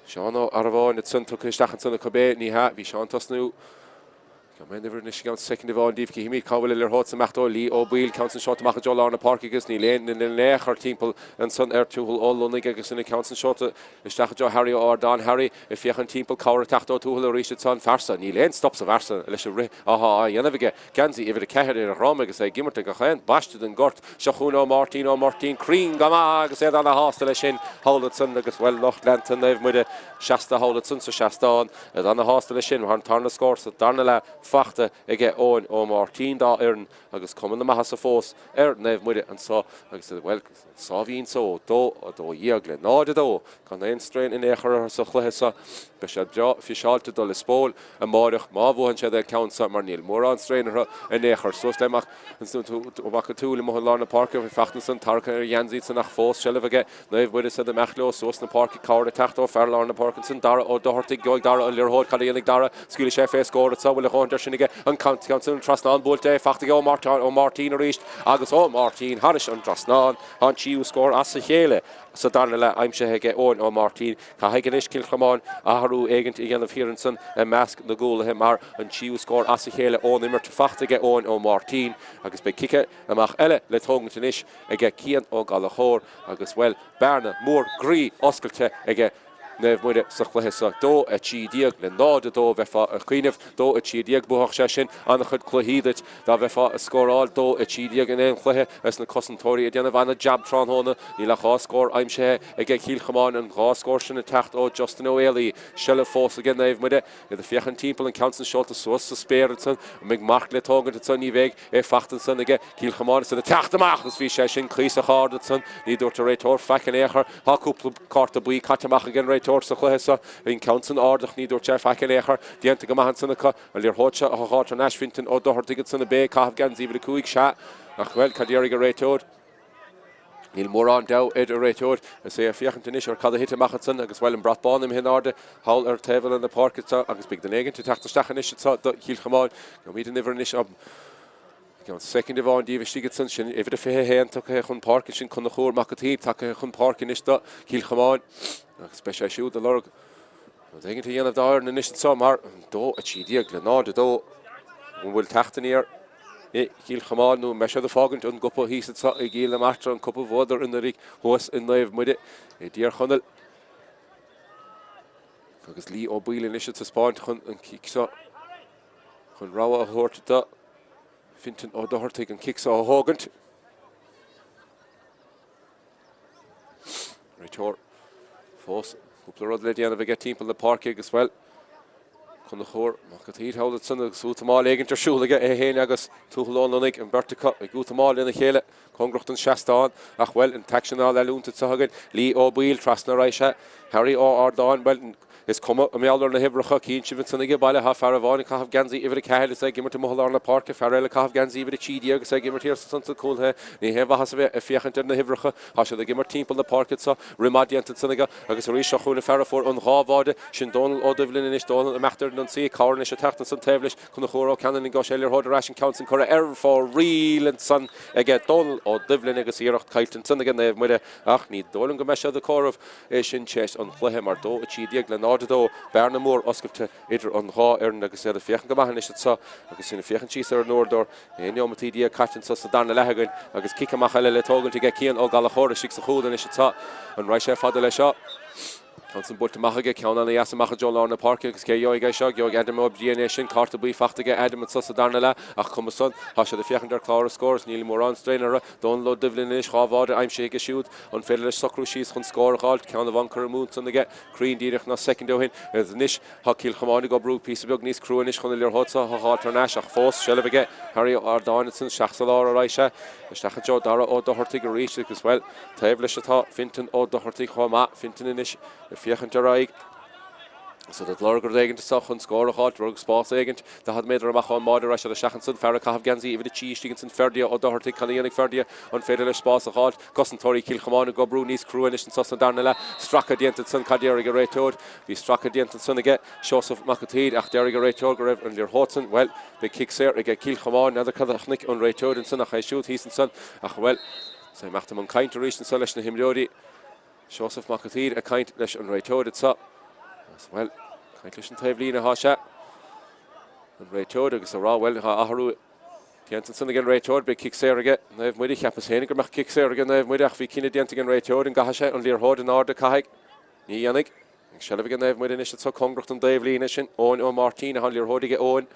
Seán Ó Arbháin ansan tugtha isteach ansan acu é, ní hea, bhí Seán tosnú. Tá mé in uimhir anois i gceann soicind amháin díobh. Cífimid cá bhfuil an liathróid san imeacht ó Lee Ó Baoill. Ceann san seolta amach i dtreo lár na páirce agus níl aon duine in aon chor timpeall ansan ar Tuathal Ó Lonnaigh agus an ceann san seolta isteach i dtreo Harry Ó Ardáin. Harry ag féachaint timpeall, cabhair ag teacht ó Tuathal arís ansan. Fear san, níl aon stop sa bhfear san leis an rith athá á dhéanamh aige. Geansaí uimhir 4 ar a dhrom agus é ag imirt ag gach aon bpaiste den gort. Seo chugainn Ó Máirtín, Ó Máirtín cruinn go maith agus iad ana-shásta leis sin thall ansan agus, bhuel, lucht leanta Naomh Muire seasta thall ansan sa seastán. Iad ana-shásta leis sin mar an tarna scór sa darna leath fachta aige Eoin Ó Máirtín dá fhoireann agus cuma na maitheasa fós ar Naomh Muire anso agus, bhuel, sáimhín só, 2, 12 le 0, 2, gan aon strain in aon chor orthu sa chluiche seo. Beidh siad breá fiseáilte dul i spól amáireach má bhuann siad an ceann seo mar níl mórán strain orthu in aon chor. Suas le Mac an tSúil amuigh i lár na páirce, bhí feachtas ansan tarraicthe ar a gheansaí ansan ach fós seilbh aige Naomh Muire is iad ag imeacht leo suas na páirce, cabhair ag teacht ó fear lár na páirce ansan, Dara Ó Dochartaigh, gheobhaidh Dara an liathróid, cad a dhéanfaidh Dara? Scaoilfidh sé fé scór anso, bhfuil a dhóthain air sin aige an ceann sin an trasnán buailte é fachta aige Ó Máirtín arís agus Ó Máirtín thairis an dtrasnán. Tá an tríú scór as a chéile sa darna leath aimsithe aige Eoin Ó Máirtín. Caithfidh anois Cill Chomáin athrú éigint a dhéanamh thiar ansan i measc na gcúlaithe mar an tríú scór as a chéile ón imirt fachta aige Eoin Ó Máirtín agus beidh cic amach eile le tógaint anois aige Cian Ó Gallchóir agus, bhuel, bearna mór groí oscailte aige Naomh Muire sa chluiche seo. 2, 13 le 0, 2 bheifeá ag cuimhneamh. 2, 13, bhuafadh sé sin an-chuid cluichí duit dá mbeifeá ag scóráil 2, 13 in aon chluiche is na cosantóirí ag déanamh an-jab tráthnóna. Níl ach 2 scór aimsithe aige Cill Chomáin, an 2 scór sin ag teacht ó Justin Ó Héalaí. Seilbh fós aige Naomh Muire. Iad ag féachaint timpeall, an ceann san seolta suas sa spéir ansan. An mbeidh marc le tógaint ansan? Ní bheidh. É fachta ansan aige Cill Chomáin is iad ag teacht amach agus bhí sé sin cuíosach ard ansan. Ní dúirt an réiteoir faic in aon chor. Tá cúpla cárta buí caite amach ag an réiteoir sa chluiche seo. Bhí an ceann san ard ach ní dúirt sé faic in aon chor. Déanta go maith ansan acu. An liathróid seo a fhágáil thar n-ais Fintan Ó Dochartaigh ansan ab é ag caitheamh geansaí uimhir 5. Sea, ach bhuel, cad déarfaidh an réiteoir? Níl mórán deabhadh ar an réiteoir is é ag féachaint anois ar cad a thit amach ansan agus, bhuel, an brat bán imithe in airde thall ar taobh eile na páirce anseo agus beidh duine éigint ag teacht isteach anois anseo do Chill Chomáin. Gheobhaimid an uimhir anois i gceann soicind amháin díobh istigh ansan. Sin uimhir a 21 tugtha chun páirce, sin Conchúr Mac an tSaoir tagtha chun páirce anois do Chill Chomáin agus beidh sé siúd ag lorg rud éigint a dhéanamh dá fhoireann anois anseo mar 2, 13 le 0, 2. An bhfuil teacht aniar i gCill Chomáin nó an mbeidh siad ag fágaint an gcupa thíos anseo i gCill na Martra, an cupa a bhuadar anuraidh thuas i Naomh Muire i dTír Chonaill. Agus Lee Ó Baoill anois ag taispeáint chun an cic seo chun rogha a thabhairt do Fintan Ó Dochartaigh an cic seo a thógaint. Réiteoir fós cúpla rud le déanamh aige timpeall na páirce agus, bhuel, Conchúr Mac an tSaoir thall ansan agus útamáil éigint ar siúl aige é féin agus Tuathal Ó Lonnaigh, an bheirt acu ag útamáil lena chéile cóngarach don seastán ach, bhuel, an t-aicsean á leanúint anseo againn. Lee Ó Baoill trasna ar aghaidh sé. Harry Ó Ardáin, bhuel, Is cuma i ngeall ar na huimhreacha, cíonn sibh ansan age baile, tá fear amháin ag caitheamh geansaí uimhir 4 is é ag imirt amuigh i lár na páirce, fear eile ag caitheamh geansaí uimhir 13 agus é ag imirt thiar ansan sna cúlaithe. Ní haon mhaitheas a bheith ag féachaint ar na huimhreacha, tá siad ag imirt timpeall na páirce anso. Rith maith déanta ansan aige agus arís seo chugainn an fear a fuair an dhá bháide, sin Dónal Ó Doibhlin anois, Dónal ag imeacht ar an ionsaí, cabhair anois ag teacht ansan taobh leis, Conchúr Ó Ceanainn gheobhaidh sé an liathróid ar ais, an ceann san curtha ar fóraoil ansan aige Dónal Ó Doibhlin agus iarracht caillte ansan aige Naomh Muire ach ní dóigh liom go mbeidh siad ag comhaireamh. É sin tar éis an chluiche mar 2, 13 le 0, 2, bearna mór oscailte idir an dhá fhoireann agus iad ag féachaint go maith anois anseo agus sinn ag féachaint síos ar an uaireadóir. 11 neomat caite anseo sa darna leath againn agus cic amach eile le tógaint aige Cian Ó Gallchóir istigh sa chúl anois anseo. An raghaidh sé fada leis seo? Ceann san buailte amach aige, ceann ana-dheas amach i dtreo lár na páirce agus cé a gheobhaidh é seo? Gheobhaidh Adam Ó Briain é sin, cárta buí fachta aige Adam anseo sa darna leath ach cuma san, tá siad ag féachaint ar chlár an scóir is níl mórán strain orthu. Dónal Ó Doibhlin anois, dhá bháide aimsithe aige siúd. An féidir leis socrú síos chun scór a dh'fháilt? Ceann amháin curtha amú ansan aige, cruinn díreach ná soicind ó shin. Agus anois tá Cill Chomáin ag oibriú píosa beag níos crua anois chun an liathróid seo a dh'fháilt thar n-ais ach fós seilbh aige Harry Ó Ardáin ansan isteach sa lár a raghaidh sé. Isteach i dtreo Dara Ó Dochartaigh arís agus, bhuel, taobh leis atá Fintan Ó Dochartaigh chomh maith. Fintan anois ag féachaint ar aghaidh. Is iad ag lorg rud éigint anseo chun scór a dh'fháilt, lorg spás éigint, 40 méadar amach ón mbáide, raghaidh siad isteach ansan, fear ag caitheamh geansaí uimhir 3 istigh ansan, Ferdia Ó Dochartaigh, cad a dhéanfaidh Ferdia, an féidir leis spás a dh'fháilt, cosantóirí Chill Chomáin ag oibriú níos crua anois anso sa darna leath, stracadh déanta ansan, cad déarfaidh an réiteoir, bhí stracadh déanta ansan aige Seosamh Mac an tSaoir ach déarfaidh an réiteoir go raibh an liathróid san, bhuel, beidh cic saor aige Cill Chomáin, n'fheadar cad a chonaic an réiteoir ansan ach é siúd thíos ansan ach, bhuel, is é imeacht i mbun cainte arís anso leis na himreoirí. Seosamh Mac an tSaoir ag caint leis an réiteoir anseo. Agus, bhuel, caint leis an taobhlíne atá sé. An réiteoir agus a rá, bhuel, tá athrú déanta ansan ag an réiteoir, beidh cic saor aige Naomh Muire. Cheapas féin go mbeadh cic saor aige Naomh Muire ach bhí cinneadh déanta ag an réiteoir an gcaithfidh sé an liathróid in airde, caithfidh. Ní dhéanfaidh. Ag seilbh aige Naomh Muire anois anseo cóngarach don dtaobhlíne sin. Eoin Ó Máirtín atá an liathróid aige Eoin.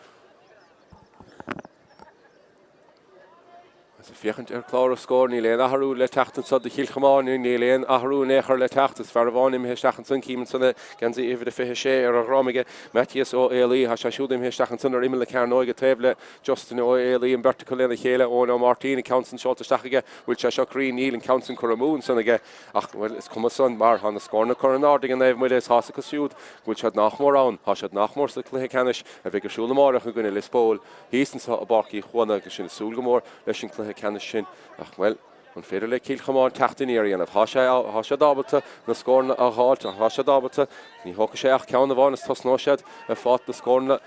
Agus ag féachaint ar chlár an scóir, níl aon athrú le teacht anseo do Chill Chomáin, níl aon athrú in aon chor le teacht. Is fear amháin imithe isteach ansan, cím ansan é, geansaí uimhir a 26 ar a dhrom aige, Maitias Ó Héalaí. Tá sé siúd imithe isteach ansan ar imeall na cearnóige taobh le Justin Ó Héalaí, an bheirt acu lena chéile. Eoin Ó Máirtín, an ceann san seolta isteach aige. Bhfuil sé seo cruinn? Níl an ceann san curtha amú ansan aige. Ach, bhuel, is cuma san mar tá na scóranna curtha in airde ag Naomh Muire is tá's acu siúd go bhfuil siad nach mór ann. Tá siad nach mór sa chluiche ceannais a bheidh ar siúl amáireach i gcoinne Lios Póil. Thíos anseo i bPáirc Uí Chuana agus sinn ag súil go mór leis an cluiche ceannais sin ach, bhuel, an féidir le Cill Chomáin teacht aniar a dhéanamh? Tá sé, tá siad ábalta na scóranna a dh'fháilt, tá siad ábalta, ní thógfaidh sé ach ceann amháin is tosnóidh siad ag fáilt na scóranna.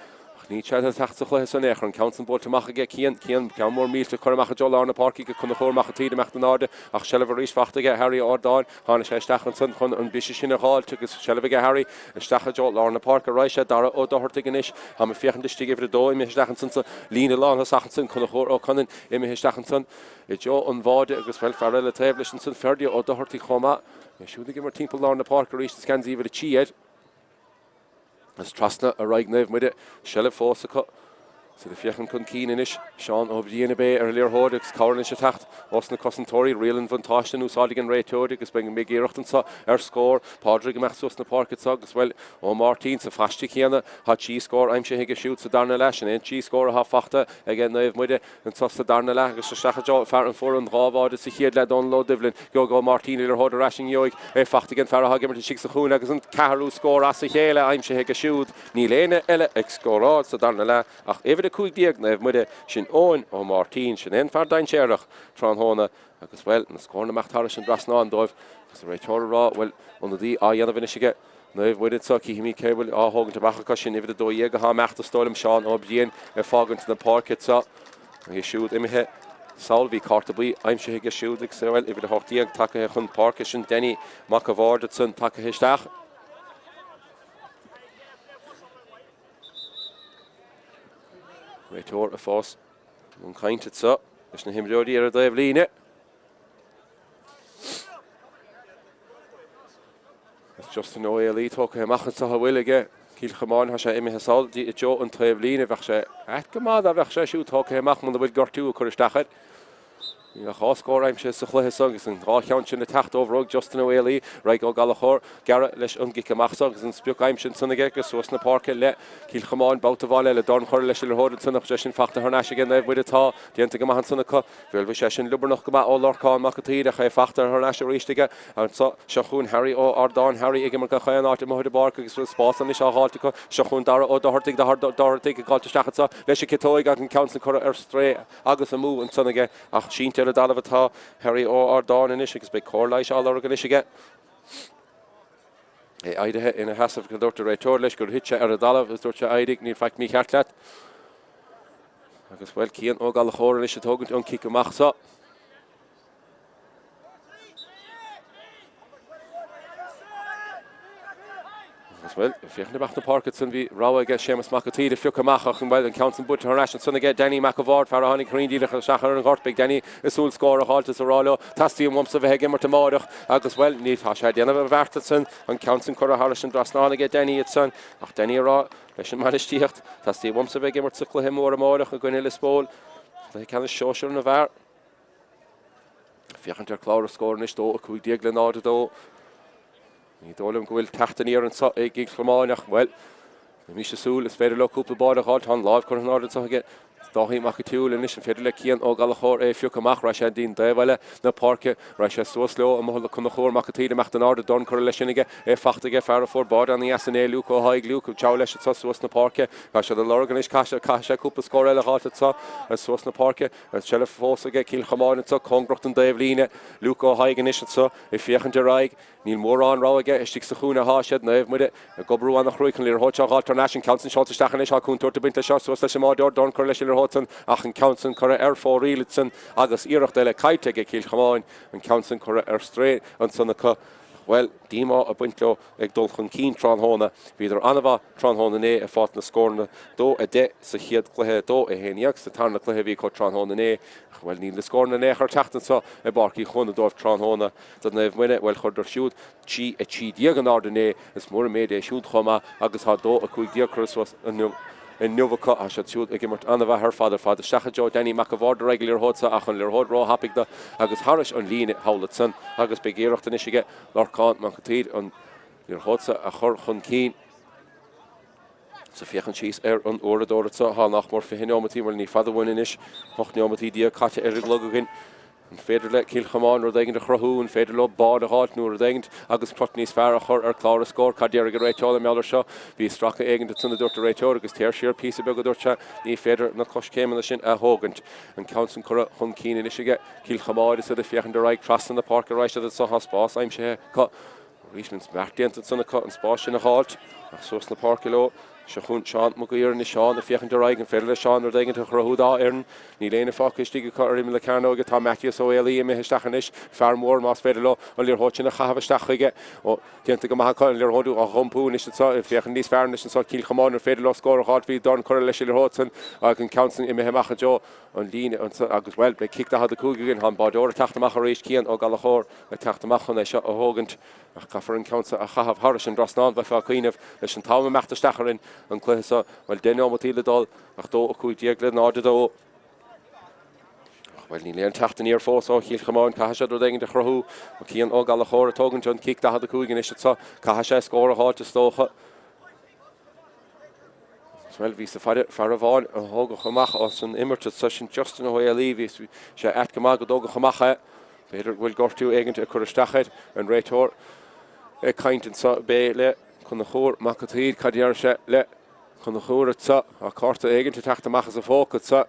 Ach níl siad ag teacht sa chluiche san aon chor. An ceann san buailte amach aige Cian. Cian, ceann mór millteach curtha amach i dtreo lár na páirce ag Conchúr Mac an tSaoir imeacht in airde ach seilbh arís fachta aige Harry Ó Ardáin. Tháinig sé isteach ansan chun an briseadh sin a dh'fháilt agus seilbh aige Harry isteach i dtreo lár na páirce. Raghaidh sé Dara Ó Dochartaigh anois. Táim ag féachaint istigh uimhir 2 imithe isteach ansan sa líne lánthosach ansan. Conchúr Ó Conain imithe isteach ansan i dtreo an bháide agus, bhuel, fear eile taobh leis ansan, Ferdia Ó Dochartaigh chomh maith. É siúd ag imirt timpeall lár na páirce arís is geansaí uimhir 3 air. Is trasna ar aghaidh Naomh Muire, seilbh fós acu. Is iad ag féachaint chun cinn anois. Seán Ó Briain ab é ar an liathróid agus cabhair anois ag teacht ós na cosantóirí. Riail an bhuntáiste in úsáid ag an réiteoir agus beidh iarracht anseo ar scór. Pádraig ag imeacht suas na páirce anseo agus, bhuel, Ó Máirtín sa phaiste chéanna. Tá trí scór aimsithe aige siúd sa darna leath. Sin é an trí scór atá fachta aige Naomh Muire. Anseo sa darna leath agus isteach i dtreo fear a fuair an dá bháide sa chéad leath, Dónal Ó Doibhlin. Gheobhaidh Ó Máirtín an liathróid ar ais i ngeobhaidh é fachta ag an fear atá ag imirt istigh sa chúinne agus an ceathrú scór as a chéile aimsithe aige siúd. Níl éinne eile ag scóráil sa darna leath ach uimhir 15 Naomh Muire, sin Eoin Ó Máirtín. Sin é an fear dainséarach tráthnóna agus, bhuel, na scóranna imeacht thairis an dtrasnán dóibh agus an réiteoir ag rá, bhuel, ionadaí á dhéanamh anois aige. Naomh Muire anseo, cífimid cé bhfuil á thógaint amach acu sin, uimhir 12 atá imeacht is dóigh liom, Seán Ó Briain ag fágaint na páirce anseo. É siúd imithe sall, bhí cárta buí aimsithe aige siúd agus, bhuel, uimhir 18 tagaithe chun páirce, sin Danny Mac a' Bhaird ansan tagaithe isteach. Réiteoir fós i mbun cainte anseo leis na himreoirí ar an dtaobh líne. Is Justin Ó Héalaí tógtha amach anseo a bhfuil aige Cill Chomáin. Tá sé imithe sall i dtreo an taobh líne. Bheadh sé ait go maith dá bheadh sé siúd tógtha amach muna bhfuil gortú ag cur isteach air. Níl ach dhá scór aimsithe sa chluiche seo agus an dhá cheann sin ag teacht ó bhróig Justin Ó Héalaí. Raghaidh Ó Gallchóir gearradh leis an gcic amach seo agus an sprioc aimsithe ansan aige agus suas na páirce le Cill Chomáin babhta amháin eile. Dorn curtha leis an liathróid ansan ach sé sin fachta thar n-ais aige Naomh Muire atá déanta go maith ansan acu. Bhuel, bhí sé sin liobarnach go maith ó Lorcán Mac an tSaoir ach é fachta thar n-ais arís aige anseo. Seo chugainn Harry Ó Ardáin, Harry ag imirt gach aon áit amuigh ar an bpáirc agus spás anois á dh'fháilt acu. Seo chugainn Dara Ó Dochartaigh, Dara Ó Dochartaigh ag gabháilt isteach anseo leis an ciotóig agus an ceann san curtha ar strae agus amú ansan aige ach sínte ar an dtalamh atá Harry Ó Ardáin anois agus beidh cóir leighis á lorg anois aige. É éirithe ina sheasamh go dúirt an réiteoir leis gur thit sé ar an dtalamh agus dúirt sé éirigh, níl faic mícheart leat. Agus, bhuel, Cian Ó Gallchóir anois ag tógaint an cic amach seo. Agus, bhuel, féachaint amach na páirce ansan, bhí rogha aige Séamus Mac an tSaoir a phiocadh amach ach, bhuel, an ceann san buailte thar n-ais ansan aige Danny Mac a' Bhaird, fear a tháinig thrín díreach isteach ar an ghort. Beidh Danny ag súil scór a dh'fháilt is a rá leo, teastaíonn uaimsa bheith ag imirt amáireach agus, bhuel, ní tá sé ag déanamh a bheart ansan, an ceann san curtha thairis an dtrasnán aige Danny ansan ach Danny ag rá Leis an mbainistíocht, teastaíonn uaimsa bheith ag imirt sa chluiche mór amáireach i gcoinne Lios Póil, cluiche ceannais sóisear na bhfear. Féachaint ar chlár na scór anois, 2, 15 le 0, 2. Ní dóigh liom go bhfuil teacht aniar anseo ag Cill Chomáin ach, bhuel, bímis ag súil, is féidir leo cúpla báide a dh'fháil. Tá an láimh curtha in airde anseo aige Dáithí Mac an tSiúil anois, an féidir le Cian Ó Gallchóir é a phiocadh amach? Raghaidh sé go dtí'n dtaobh eile na páirce. Raghaidh sé suas leo amuigh le Conchúr Mac an tSaoir imeacht in airde, dorn curtha leis sin aige, é fachta aige, fear a fuair báide ana-dheas inné, Luke Ó hAigh, Luke, tseabhail leis anseo suas na páirce. Tá siad ag lorg anois, caithfidh sé cúpla scór eile a dh'fháilt anseo suas na páirce. An tseilbh fós aige Cill Chomáin anseo, cóngarach don dtaobh líne. Luke Ó hAigh anois anseo ag féachaint ar aghaidh. Níl mórán rogha aige, istigh sa chúinne athá siad, Naomh Muire ag oibriú ana-chruaidh chun an liathróid seo a dh'fháilt thar n-ais, an ceann san seolta isteach anois, tá contúirt ag baint leis seo, suas leis an mbáideoir, dorn curtha leis an liathróid san ach an ceann san curtha ar fóraoil ansan agus iarracht eile caillte aige Cill Chomáin, an ceann san curtha ar strae ansan acu. Bhuel, díomá ag baint leo ag dul chun cinn tráthnóna. Bhíodar an-mhaith tráthnóna inné ag fáilt na scóranna, 2, 10 sa chéad chluiche, 2, 11 sa tarna cluiche a bhí acu tráthnóna inné. Ach, bhuel, níl na scóranna in aon chor ag teacht anseo i bPáirc Uí Chuana dóibh tráthnóna. Do Naomh Muire, bhuel, chuireadar siúd 3, 13 in airde inné, is mór an méid é siúd chomh maith agus tá 2, 15 curtha suas inniu acu. Tá siad siúd ag imirt an-mhaith ar fad ar fad. Isteach i dtreo Danny Mac a' Bhaird ar aghaidh an liathróid seo ach an liathróid ró-thapaidh do agus thairis an líne thall ansan agus beidh iarracht anois aige Lorcán Mac an tSaoir an liathróid seo a chur chun cinn. Ag féachaint síos ar an uaireadóir anseo, tá nach mór 20 neomataí, bhuel ní fada uainn anois, 18 neomataí caite ar an gclog againn. An féidir le Cill Chomáin rud éigin a chruthú? An féidir leo báide a dh'fháilt nó rud éigin agus crot níos fearr a chur ar chlár an scóir? Cad déarfaidh an réiteoir mar gheall air seo? Bhí stracadh éigin ansan a dúirt an réiteoir agus téir siar píosa beag a dúirt sé. Ní féidir na coiscéimeanna sin a thógaint. An ceann san curtha chun cinn anois aige Cill Chomáin is iad ag féachaint ar aghaidh trasna na páirce arís anso tá spás aimsithe acu. Arís an beart déanta ansan acu an spás sin a dh'fháilt ach suas na páirce leo. Seo chugainn Seán Mac Uidhir anois Seán ag féachaint ar aghaidh, an féidir le Seán rud éigin a chruthú dá fhoireann? Níl éinne fágtha istigh acu ar imeall na cearnóige. Tá Maitias Ó Héalaí imithe isteach anois, fear mór, más féidir leo an liathróid sin a chaitheamh isteach chuige. Ó, déanta go maith acu, an liathróid á hiompú anois anseo, ag féachaint níos fearr anois anseo, Cill Chomáin, an féidir leo scór a dh'fháilt? Bhí dorn curtha leis an liathróid san agus an ceann san imithe amach i dtreo an líne anso agus, bhuel, beidh cic 45 againn. Tá an báideoir ag teacht amach arís, Cian Ó Gallchóir ag teacht amach chun é seo a thógaint. Ach caithfear an ceann seo a chaitheamh thairis an dtrasnán, bheifeá ag cuimhneamh leis an t-am imeachta isteach orainn, an cluiche seo, bhuel, 10 neomataí le dul ach 2-15 le 0-2. Ach, bhuel, níl aon teacht aniar fós ó Chill Chomáin, caithfidh siad rud éigin a chruthú. Cian Ó Gallchóir ag tógaint an cic 45 anois anseo, caithfidh sé scór a dh'fháilt is dócha. Bhuel, bhí sa fear amháin a thógadh amach as an imirt anso, sin Justin Ó Héalaí, bhí sé ait go maith go dtógadh amach é. B'fhéidir go bhfuil gortú éigint ag cur isteach air, an réiteoir ag caint anso bé le Conchúr Mac an tSaoir, cad a deir sé le Conchúr anso? Tá cárta éigint ag teacht amach as a phóca anso.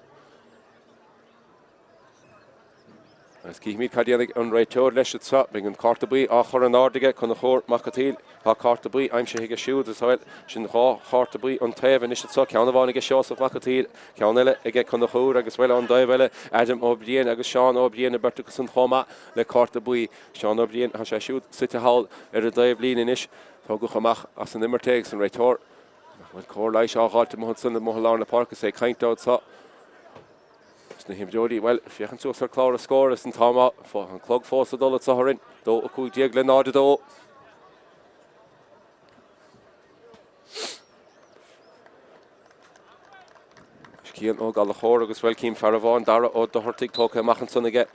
Agus cífimid cad a dhéanfaidh an réiteoir leis anseo. Beidh an cárta buí á chur in airde aige, Conchúr Mac an tSaoir. Tá cárta buí aimsithe aige siúd is bhuel, sin dhá chárta buí an taobh anois anseo. Ceann amháin aige Seosamh Mac an tSaoir, ceann eile aige Conchúr agus bhuel ón dtaobh eile Adam Ó Briain agus Seán Ó Briain, an bheirt acu san chomh maith le cárta buí. Seán Ó Briain, tá sé siúd suite thall ar an dtaobhlíne anois. Tógadh amach as an imirt é agus an réiteoir, nach bhfuil cóir leighis á dh'fháilt amuigh ansan amuigh i lár na páirce is é ag caint leo anseo. Is na himreoirí, bhuel, féachaint suas ar chlár na scór is an t-am á, an clog fós ag dul anseo orainn, 2-15 le 0-2. Cian Ó Gallchóir agus, bhuel, cím fear amháin, Dara Ó Dochartaigh, tógtha amach ansan aige.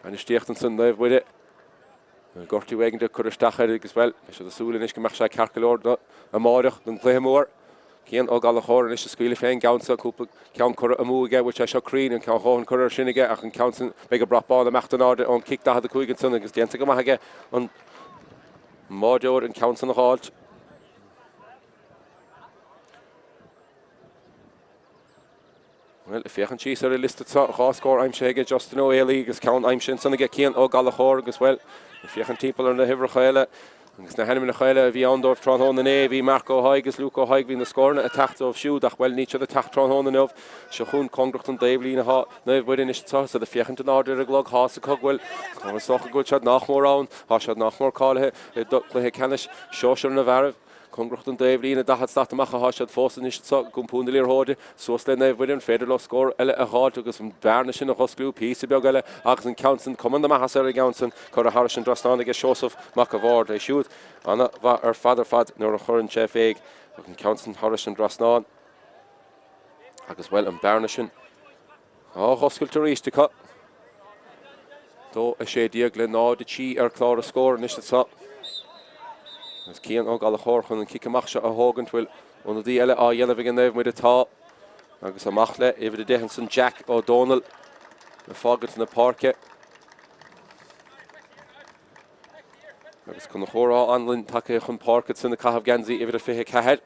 Bainistíocht ansan Naomh Muire. Bhfuil gortú éigin ag cur isteach air agus, bhuel, beidh siad ag súil anois go mbeadh sé ceart go leor do amáireach don chluiche mór. Cian Ó Gallchóir anois ag scaoileadh fén gceann seo, cúpla ceann curtha amú aige, bhfuil sé seo cruinn, an ceann dhóthain curtha air sin aige ach an ceann sin, beidh an brat bán ag imeacht in airde ón cic 45 ansan agus déanta go maith aige an mbáideoir an ceann san a dh'fháilt. Bhuel, ag féachaint síos ar an liosta tá dhá scór aimsithe aige Justin Ó Héalaí agus ceann aimsithe ansan aige Cian Ó Gallchóir agus, bhuel, ag féachaint timpeall ar na huimhreacha eile agus na hainmneacha eile a bhí ann dóibh tráthnóna inné, bhí Marc Ó hAigh agus Luke Ó hAigh, bhí na scóranna ag teacht dóibh siúd ach, bhuel, níl siad ag teacht tráthnóna inniu. Seo chugainn cóngarach don dtaobhlíne atá Naomh Muire anois anseo, is iad ag féachaint in airde ar an gclog, tá a fhios acu go bhfuil, is dócha go bhfuil siad nach mór ann, tá siad nach mór cáilithe do chluiche ceannais sóisir na bhfearaibh. Cóngarach don dtaobhlíne, 40 slat amach atá siad fós anois anseo ag iompú na liathróide suas le Naomh Muire. An féidir leo scór eile a dh'fháilt agus an bhearna sin a dh'osclú píosa beag eile agus an ceann san, cuma na maitheasa ar an gceann san, curtha thairis an dtrasnán aige Seosamh Mac a' Bhaird. É siúd ana-mhaith ar fad ar fad nuair a chuireann sé féig ach an ceann san thairis an dtrasnán agus, bhuel, an bearna sin. Á dh'oscailt arís acu. 2, 16 le 0, 3 ar chlár na scór anois anseo. Agus Cian Ó Gallchóir chun an cic amach seo a thógaint. Bhfuil ionadaí eile á dhéanamh ag Naomh Muire? Tá. Agus amach le uimhir 10 ansan Jack Ó Dónaill ag fágaint na páirce. Agus Conchúr Ó Anluain tagtha chun páirce ansan ag caitheamh geansaí uimhir 24.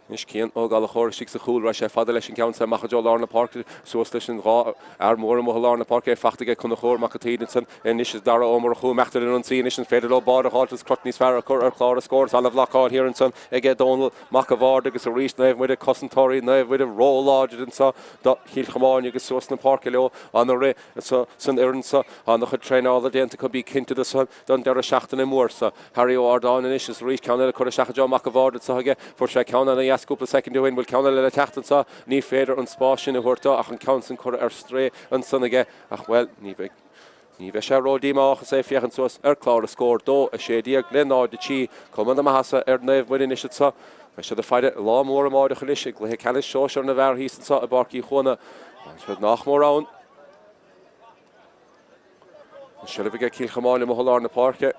Anois Cian Ó Gallchóir istigh sa chúl, raibh sé fada leis an gceann seo amach i dtreo lár na páirce, suas leis an dhá fhear mór amuigh i lár na páirce, é fachta aige Conchúr Mac an tSaoir ansan anois is Dara Ó Murchú imeacht ar an ionsaí anois an féidir leo báire a dh'fháilt agus crot níos fearr a chur ar chlár na scór. Is ana-bhlocáil thiar ansan aige Dónal Mac a' Bhaird agus arís Naomh Muire, cosantóirí Naomh Muire ró-láidir anso do Chill Chomáin agus suas na páirce leo ana-rith anso san fhoireann seo. Ana-chuid traenála déanta acu, bí cinnte de san don deireadh seachtaine mór seo. Harry Ó Ardáin anois is arís ceann eile curtha isteach i dtreo Mac a' Bhaird anseo aige. Fuair sé ceann ana dheas cúpla soicind ó shin. Bhfuil ceann eile le teacht anseo? Ní féidir an spás sin a thabhairt dó ach an ceann san curtha ar strae ansan aige. Ach, bhuel, ní bheidh, ní bheidh sé ró-dhíomách is é ag féachaint suas ar chlár na scór. 2, 16 le 0, 3. Cuma na maitheasa ar Naomh Muire anois anseo. Beidh siad ag faire lá mór amáireach anois i gcluiche ceannais sóisear na bhfear thíos anseo i bPáirc Uí Chuana. Tá siad nach mór ann. An seilbh aige Cill Chomáin amuigh i lár na páirce.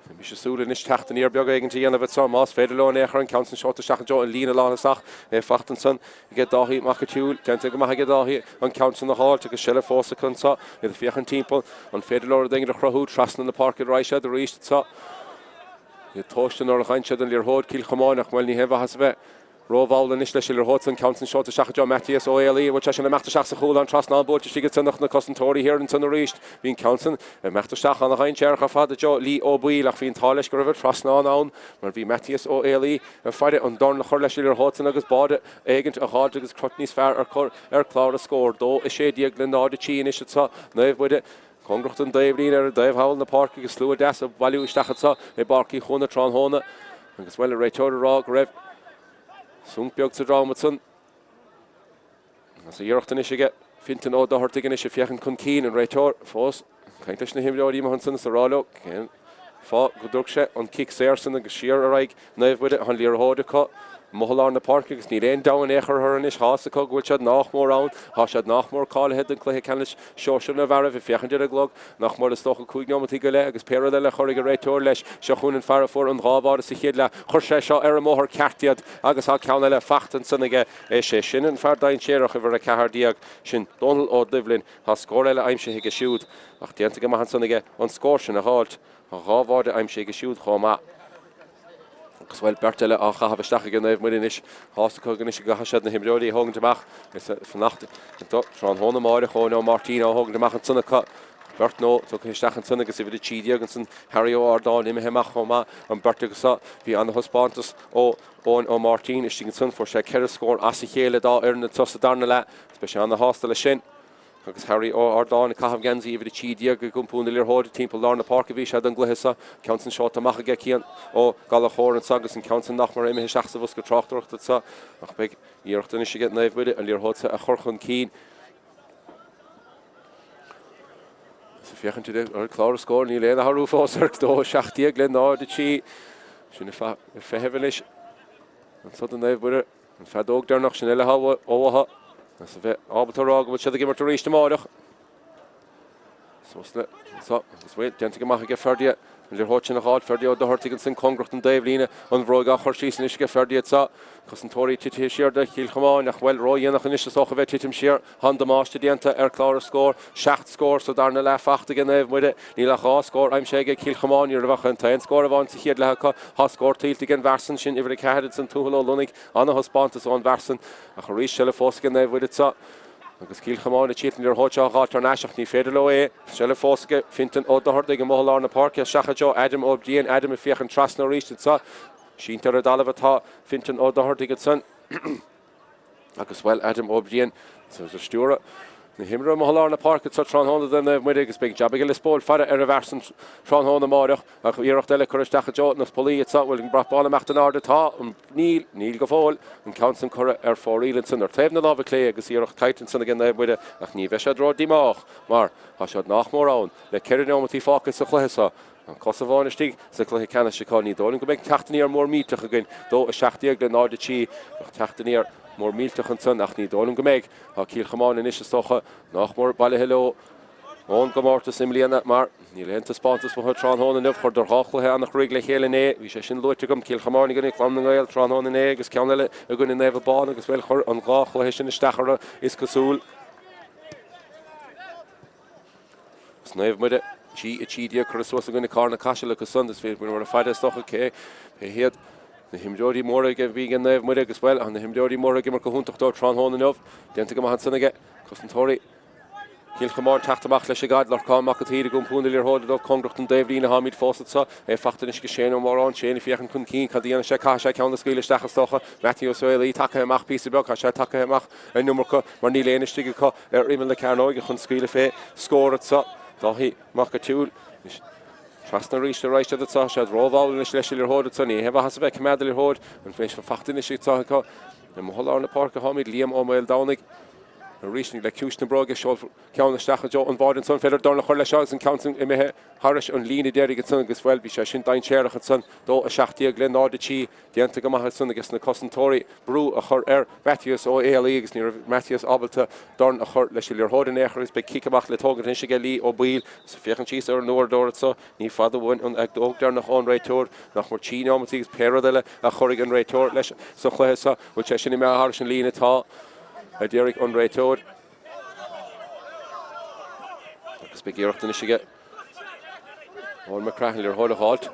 Bhí sé ag súil anois teacht aniar beag éigin a dhéanamh anseo más féidir leo in aon chor an ceann san seolta isteach i dtreo an líne lánthosach. É fachta ansan aige Dáithí Mac an tSiúil. Déanta go maith aige Dáithí an ceann san a dh'fháilt agus seilbh fós acu anseo. Iad ag féachaint timpeall. An féidir leo rud éigin a chruthú trasna na páirce ar aghaidh siad arís anseo. Iad tomhaiste nuair a gheibheann siad an liathróid Cill Chomáin ach bhuel ní haon mhaitheas a bheith. Rómhall anois leis an liathróid san, ceann san seolta isteach i dtreo Matthias Ó Héalaí, an bhfuil sé sin ag imeacht isteach sa chúl, an trasnán buailte istigh ansan ach na cosantóirí thiar ansan arís. Bhí an ceann san ag imeacht isteach an-dhainséarach ar fad i dtreo Lee Ó Baoill ach bhí an t-ádh leis go raibh an trasnán ann mar bhí Matthias Ó Héalaí ag faire an dorn a chur leis an liathróid san agus báide éigint a dh'fháilt agus crot níos fearr ar cur ar chlár an scóir. 2, 16 le 0, 3 anois anso Naomh Muire. Cóngarach don dtaobhlíne ar an dtaobh thall na páirce agus slua deas ag bailiú isteach anso i bPáirc Uí Chuana tráthnóna agus, bhuel, an réiteoir ag rá go raibh sonc beag sa dream ansan. Agus iarracht anois aige Fintan Ó Dochartaigh anois ag féachaint chun cinn, an réiteoir fós ag caint leis na himreoirí amuigh ansan is ag rá leo cén fáth go dtabharfadh sé an cic saor san agus siar ar aghaidh Naomh Muire an liathróid acu amuigh i lár na páirce agus níl aon deabhadh in aon chor orthu anois. Tá's acu go bhfuil siad nách mór ann. Tá siad nách mór cáilithe don chluiche ceannais sóisir na bhfearaibh. Ag féachaint ar an gclog, nach mór is dócha 5 neomataí go leith agus pé rud eile a chuirfidh an réiteoir leis. Seo chugainn an fear a fuair an dhá bháide sa chéad leath. Chuir sé seo ar an mbóthar ceart iad agus tá ceann eile fachta ansan aige. Is é sin an fear dainséarach, uimhir 14, sin Dónal Ó Doibhlin. Tá scór eile aimsithe aige siúd ach déanta go maith ansan aige an scór sin a dh'fháilt. Tá dhá bháide aimsithe aige siúd chomh maith. Agus bhuel, beirt eile á chaitheamh isteach ag Naomh Muire anois. Tá's acu anois go gcaithfidh siad na himreoirí a thógaint amach is fanacht do tráthnóna amáireach. Eoin Ó Máirtín á thógaint amach ansan acu. Beirt nua tugtha isteach ansan agus uimhir 13 ansan Harry Ó Ardáin imithe amach chomh maith. An bheirt acu so, bhí ana-thaispeántas ó Eoin Ó Máirtín istigh ansan. Fuair sé ceithre scór as a chéile dá fhoireann anso sa darna leath agus beidh sé ana-shásta leis sin. Agus Harry Ó Ardáin ag caitheamh geansaí uimhir 13 ag iompú na liathróide timpeall lár na páirce a bhí sé don gcluiche seo. Ceann san seolta amach aige Cian Ó Gallchóir anso agus an ceann san nach mór imithe isteach sa bhosca tráchtaireachta anso ach beidh iarracht anois aige Naomh Muire an liathróid seo a chur chun cinn. Is ag féachaint ar chlár an scóir níl aon athrú fós ar 2, 17 le 0, 3. Sin ag feitheamh anois anso do Naomh Muire. An feadóg deireanach sin eile uathu agus a bheith ábalta a rá go bhfuil siad ag imirt arís amáireach. Suas le anso agus bhuel, déanta go maith aige Ferdia. An liathróid sin a dh'fháil Ferdia Ó Dochartaigh ansin cóngarach don dtaobhlíne. An bhróig á chur síos anois aige Ferdia anso. Cosantóirí titithe siar do Chill Chomáin ach bhuel, ródhéanach anois is dócha a bheith ag titim siar. Tá an damáiste déanta ar chlár an scóir. Seacht scór sa darna leath fachta aige Naomh Muire. Níl ach dhá scór aimsithe aige Cill Chomáin. Ní raibh ach an t-aon scór amháin sa chéad leath acu. Tá scór tuillte ag an bhfear san, sin uimhir 4 ansan, Tuathal Ó Lonnaigh. Ana-thaispeántas ón bhfear san ach arís seilbh fós aige Naomh Muire anso agus Cill Chomáin ag triail an liathróid seo a dh'fháilt thar n-ais ach ní féidir leo é. Seilbh fós aige Fintan Ó Dochartaigh amuigh i lár na páirce isteach i dtreo Adam Ó Briain. Adam ag féachaint trasna arís anso. Sínte ar an dtalamh atá Fintan Ó Dochartaigh ansan. Agus, bhuel, Adam Ó Briain ag stiúradh na himeartha amuigh i lár na páirce anso tráthnóna do Naomh Muire agus beidh jab ag Lios Póil faire ar an bhfear san tráthnóna amáireach ach iarracht eile curtha isteach i dtreo na pollaí anso. Bhfuil an brat bán ag imeacht in airde? Tá. Níl. Níl go fóill. An ceann san curtha ar fóraoil ansan ar taobh na láimhe clé agus iarracht caillte ansan ag Naomh Muire ach ní bheidh siad ró-díomách mar tá siad nách mór ann le ceithre neomataí fágtha sa chluiche so. Tá cos amháin istigh sa chluiche ceannais acu. Ní dóigh liom go mbeidh teacht aniar mór millteach againn. 2, 17 le 0, 3. Bheadh teacht aniar mór millteach ansan ach ní dóigh liom go mbeidh. Tá Cill Chomáin anois is dócha nách mór bailithe leo ón gcomórtas i mbliana mar níl aon taispeántas uathu tráthnóna inniu. Chuireadar dhá chluiche an-chruaidh le chéile inné. Bhí sé sin luaite agam, Cill Chomáin i gcoinne Clann na nGael tráthnóna inné agus ceann eile i gcoinne Naomh Abán agus bhuel chuir an dhá chluiche sin isteach orthu is cosúil. Agus Naomh Muire 3, 13 curtha suas i gcoinne Carna Caiseal acu san. Is féidir mar a faire is dócha cé hiad na himreoirí móra a bhí ag Naomh Muire agus bhuel, tá na himreoirí móra ag imirt go hiontach dóibh tráthnóna inniu. Déanta go maith ansan aige cosantóirí Chill Chomáin teacht amach leis an gcaid. Lorcán Mac an tSaoir ag iompú na liathróide dóibh cóngarach don dtaobhlíne. Táimid fós anso. É fachta anois ag Shane Ó Móráin. Shane ag féachaint chun cinn. Cad a dhéanfaidh sé? Caithfidh sé ceann a scaoileadh isteach is dócha. Matthew Ó Héalaí tagtha amach píosa beag. Tá sé tagtha amach an iomarca mar níl éinne istigh acu. Ar imeall na cearnóige chun scaoileadh fé scór anso. Dáithí Mac an tSiúil. Anois trasna arís ar aghaidh siad anso. Siad rómhall anois leis an liathróid anso. Ní haon mhaitheas a bheith ag coimeád an liathróid. An bhféis fachta anois anso acu. Amuigh i lár na páirce táimid. Liam Ó Maoldomhnaigh arís le ciumhais na bróige. Seolfar ceann isteach i dtreo an bháide ansan. Féidir dorn a chur leis seo agus an ceann san imithe thairis an líne deiridh ansan agus bhuel bhí sé sin dainséarach ansan. 2 17 le 0 3. Déanta go maith ansan ages na cosantóirí brú a chur ar Mhatthias Ó Héalaí agus ní raibh Matthias ábalta dorn a chur leis an liathróid in aon chor agus beidh cic amach le tógaint anois aige Lee Ó Baoill agus féachaint síos ar an uaireadóir anso ní fada uainn an fheadóg deireanach ón réiteoir nach mór trí neomataí agus pé rud eile a chuirfidh an réiteoir leis sa chluiche seo bhfuil sé sin imithe thairis an líne tá a déarfaidh an réiteoir agus beidh iarracht anois aige Eoin McCraith an liathróid a dh'fháilt.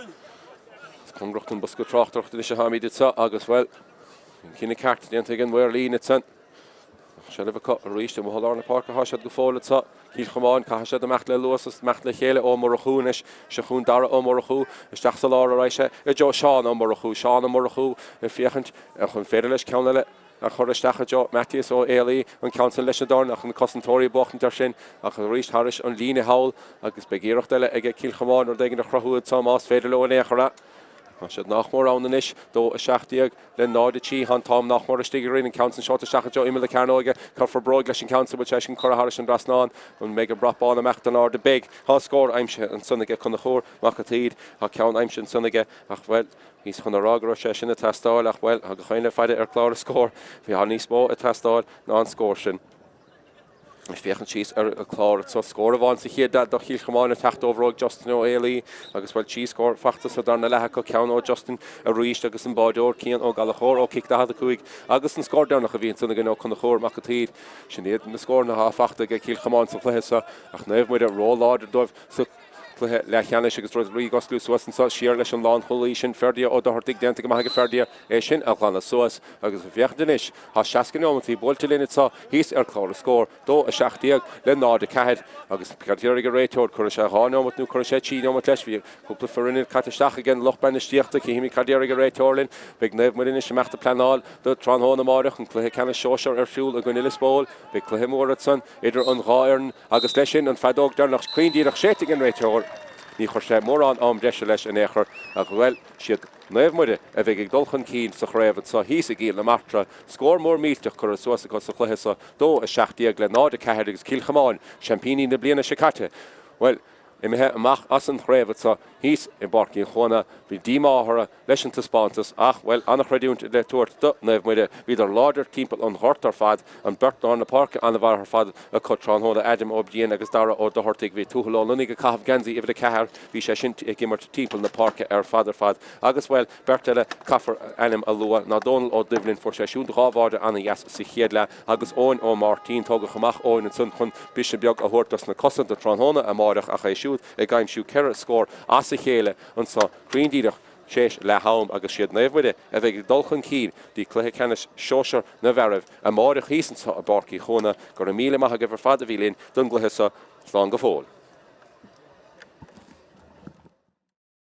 Is cóngarach don bosca tráchtaireachta anois atáimid anseo agus, bhuel, an cinneadh ceart déanta ag an maor líne ansan. Seilbh acu arís amuigh i lár na páirce atá siad go fóill anseo. Cill Chomáin, caithfidh siad imeacht le luas is imeacht le chéile. Ó Murchú anois, seo chugainn Dara Ó Murchú isteach sa lár ar aghaidh sé i dtreo Seán Ó Murchú. Seán Ó Murchú ag féachaint an féidir leis ceann eile a chur isteach i dtreo Maitias Ó Héalaí, an ceann san leis an dorn ach na cosantóirí ag buachtaint air sin ach arís thairis an líne thall agus beidh iarracht eile aige Cill Chomáin rud éigin a chruthú anseo más féidir leo in aon chor. Tá siad nach mór ann anois, 2, 17 le 0, 3. Tá an t-am nach mór istigh againn, an ceann san seolta isteach i dtreo imeall na cearnóige. Cuirfear bróig leis an gceann san, bhfuil sé sin curtha thairis an dtrasnán. An mbeidh an brat bán ag imeacht in airde? Beidh. Tá scór aimsithe ansan aige Conchúr Mac an tSaoir. Tá ceann aimsithe ansan aige ach, bhuel, bhíos chun a rá go raibh sé sin ag teastáil ach, bhuel, tá gach éinne le faire ar chlár na scór. Bhí níos mó ag teastáil ná an scór sin. Ag féachaint síos ar an chlár anseo, scór amháin sa chéad leath do Chill Chomáin ag teacht ó bhróig Justin Ó Héalaí agus, bhuel, trí scór fachta sa darna leath acu, ceann ó Justin arís agus an báideoir Cian Ó Gallchóir ó cic 45 agus an scór deireanach a bhí ansan againn ó Conchúr Mac an tSaoir. Sin iad na scóranna atá fachta ag Cill Chomáin sa chluiche seo ach Naomh Muire ró-láidir dóibh sa cluiche leathcheannais agus rudaí ag osclú suas anseo siar leis an lánchúlaí sin Ferdia Ó Dochartaigh déanta go maith ag Ferdia é sin a ghlanadh suas agus ag féachaint anois tá 60 neomataí buailte linn anseo thíos ar chlár na scór 2 17 le 0 4 agus cad déarfaidh an réiteoir cuirfidh sé 2 neomat nó cuirfidh sé 3 neomat leis bhí cúpla foireann caite isteach ag an lucht bainistíochta cífimid cad déarfaidh an réiteoir linn beidh Naomh Muire anois ag imeacht ag pleanáil do tráthnóna amáireach an cluiche ceannais sóisear ar siúl i gcoinne Lios Póil beidh cluiche mór ansan idir an dhá fhoireann Agus leis sin, an feadóg deireanach cruinn díreach séidte ag an réiteoir. Ní chuir sé mórán am breise leis in aon chor ach, bhuel, siad Naomh Muire a bheidh ag dul chun cinn sa chraobh anseo thíos i gCill na Martra. Scór mór millteach curtha suas acu sa chluiche seo, 2, 17 le 0, 4 agus Cill Chomáin, seaimpíní na bliana seo caite, bhuel, imithe amach as an chraobh anseo thíos i bPáirc Uí Chuana. Bhí díomá orthu leis an taispeántas ach, bhuel, an-chreidiúint le tabhairt do Naomh Muire. Bhíodar láidir timpeall an ghoirt ar fad, an bheirt lár na páirce an-mhaith ar fad acu tráthnóna, Adam Ó Briain agus Dara Ó Dochartaigh. Bhí Tuathal Ó Luinnigh ag caitheamh geansaí uimhir 4, bhí sé sin ag imirt timpeall na páirce ar fad ar fad. Agus, bhuel, beirt eile caithfear ainm a lua ná Dónal Ó Doibhlin, fuair sé siúd dhá bháide an-dheas sa chéad leath, agus Eoin Ó Máirtín, tógadh amach Eoin ansan chun briseadh beag a thabhairt dos na cosa do tráthnóna amáireach ach é siúd ag aimsiú ceithre scór as a chéile anso cruinn díreach tar éis leath am agus siad Naomh Muire a bheidh ag dul chun cinn dtí cluiche ceannais sóisear na bhfearaibh amáireach thíos anso i bPáirc Uí Chuana. Go raibh míle maith agaibh ar fad a bhí linn don gcluiche seo. Slán go fóill.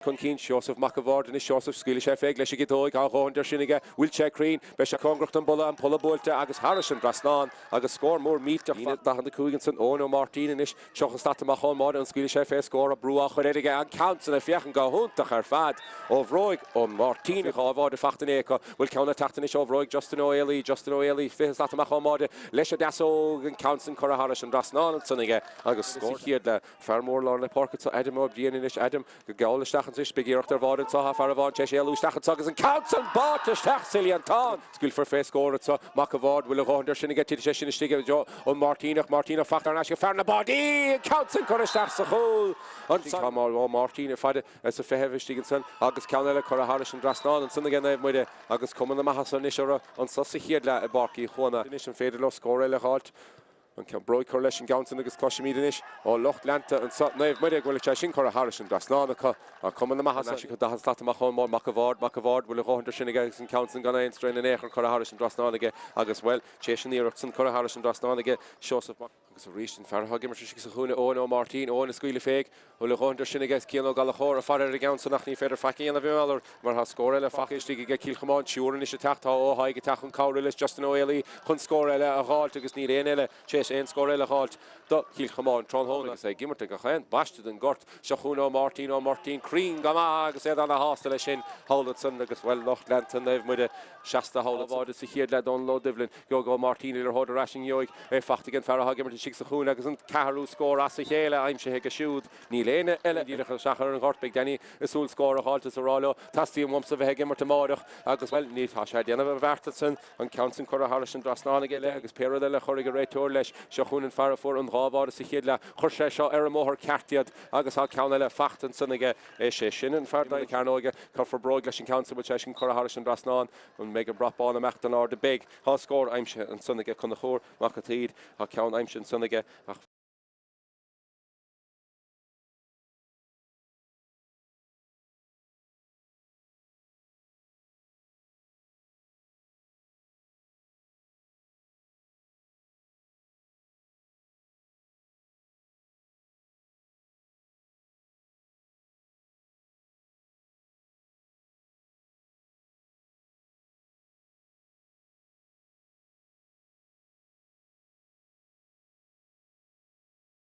Chun cinn, Seosamh Mac a' Bhaird anois, Seosamh, scaoilfidh sé fé leis an gciotóig, tá a dhóthain de sin aige, bhfuil sé cruinn, beidh sé cóngarach don bpolla, an polla buailte agus thairis an dtrasnán agus scór mór millteach. Líne 45 ansan, Eoin Ó Máirtín anois, 30 slat amach ón mbáide, an scaoilfidh sé fé scór, brú á chur air aige, an ceann san ag féachaint go hiontach ar fad ó bhróig Ó Máirtín, dhá bháide fachta inné acu, bhfuil ceann ag teacht anois ó bhróig Justin Ó Héalaí, Justin Ó Héalaí, 20 slat amach ón mbáide leis an deasóg, an ceann san curtha thairis an dtrasnán ansan aige agus scór sa chéad leath. Fear mór lár na páirce anseo, Adam Ó Briain anois, Adam ag gabháil isteach anois, beidh iarracht ar bháide anseo, tá fear amháin tar éis éalú isteach anseo agus an ceann san báite isteach sa líontán! Scaoilfear fé scór anseo, Mac a' Bhaird, bhfuil a dhóthain de sin aige, titfidh sé sin istigh i dtreo an Máirtíneach, Máirtíneach fachta thar n-ais ag fear na báidí! An ceann san curtha isteach sa chúl ansan. Tá Ó Máirtín ar fad sa feitheamh istigh ansan agus ceann eile curtha thairis an dtrasnán ansan aige Naomh Muire agus cuma na maitheasa anois orthu anso sa chéad leath i bPáirc Uí Chuana. Anois an féidir leo scór eile a dh'fháilt? An ceann bróig curtha leis an gceann san agus cloisimid anois ó lucht leanta anso Naomh Muire go bhfuil sé sin curtha thairis an dtrasnán acu. Tá cuma na maitheasa acu 40 slat amach ón mball. Mac a' Bhaird, Mac a' Bhaird, bhfuil a dhóthain de sin aige agus an ceann san gan aon straon in aon chor curtha thairis an dtrasnán aige agus, bhuel, tar éis an iarracht san curtha thairis an dtrasnán aige Seosamh Mac. Agus arís an fear atá ag imirt istigh sa chúinne, Eoin Ó Máirtín, Eoin ag scaoileadh féig. Bhfuil a dhóthain de sin aige Cian Ó Gallchóir ag faire ar an gceann san ach ní féidir faic a dhéanamh i ngeall air mar tá scór eile fachta istigh aige Cill Chomáin. Triúr anois ag teacht, tá Ó Thaidhg ag teacht chun cabhrú leis Justin Ó Héalaí chun scór eile a dh'fháilt agus níl éinne eile tar éis aon scór eile a dh'fháilt do Chill Chomáin tráthnóna agus é ag imirt ag gach aon bhaiste den gort. Seo chugainn Ó Máirtín, Ó Máirtín cruinn go maith agus iad ana-shásta leis sin thall ansan agus bhuel lucht leanta Naomh Muire seasta thall ansan. Báide sa chéad leath Dónal Ó Doibhlin. Gheobhaidh Ó Máirtín an liathróid ar ais an gheobhaidh é fachta ag an fear atá ag imirt istigh sa chúinne agus an ceathrú scór as a chéile aimsithe aige siúd. Níl éinne eile díreach isteach ar an ghort. Beidh Danny ag súil scór a dh'fháilt is a rá leo, Teastaíonn uaimse bheith ag imirt amáireach agus, bhuel, ní, tá sé ag déanamh a bheart ansan, an ceann san curtha thairis an dtrasnán aige eile agus pé rud eile a chuirfidh an réiteoir leis. Seo chugainn an fear a fuair an dhá bháide sa chéad leath. Chuir sé seo ar an mbóthar ceart iad agus tá ceann eile fachta ansan aige. Is é sin an fear na cearnóige. Cuirfear bróig leis an gceann san, bhfuil sé sin curtha thairis an dtrasnán. An mbeidh an brat bán ag imeacht in airde? Beidh. Tá scór aimsithe ansan aige Conchúr Mac a' tSaoir. Tá ceann aimsithe ansan aige ach.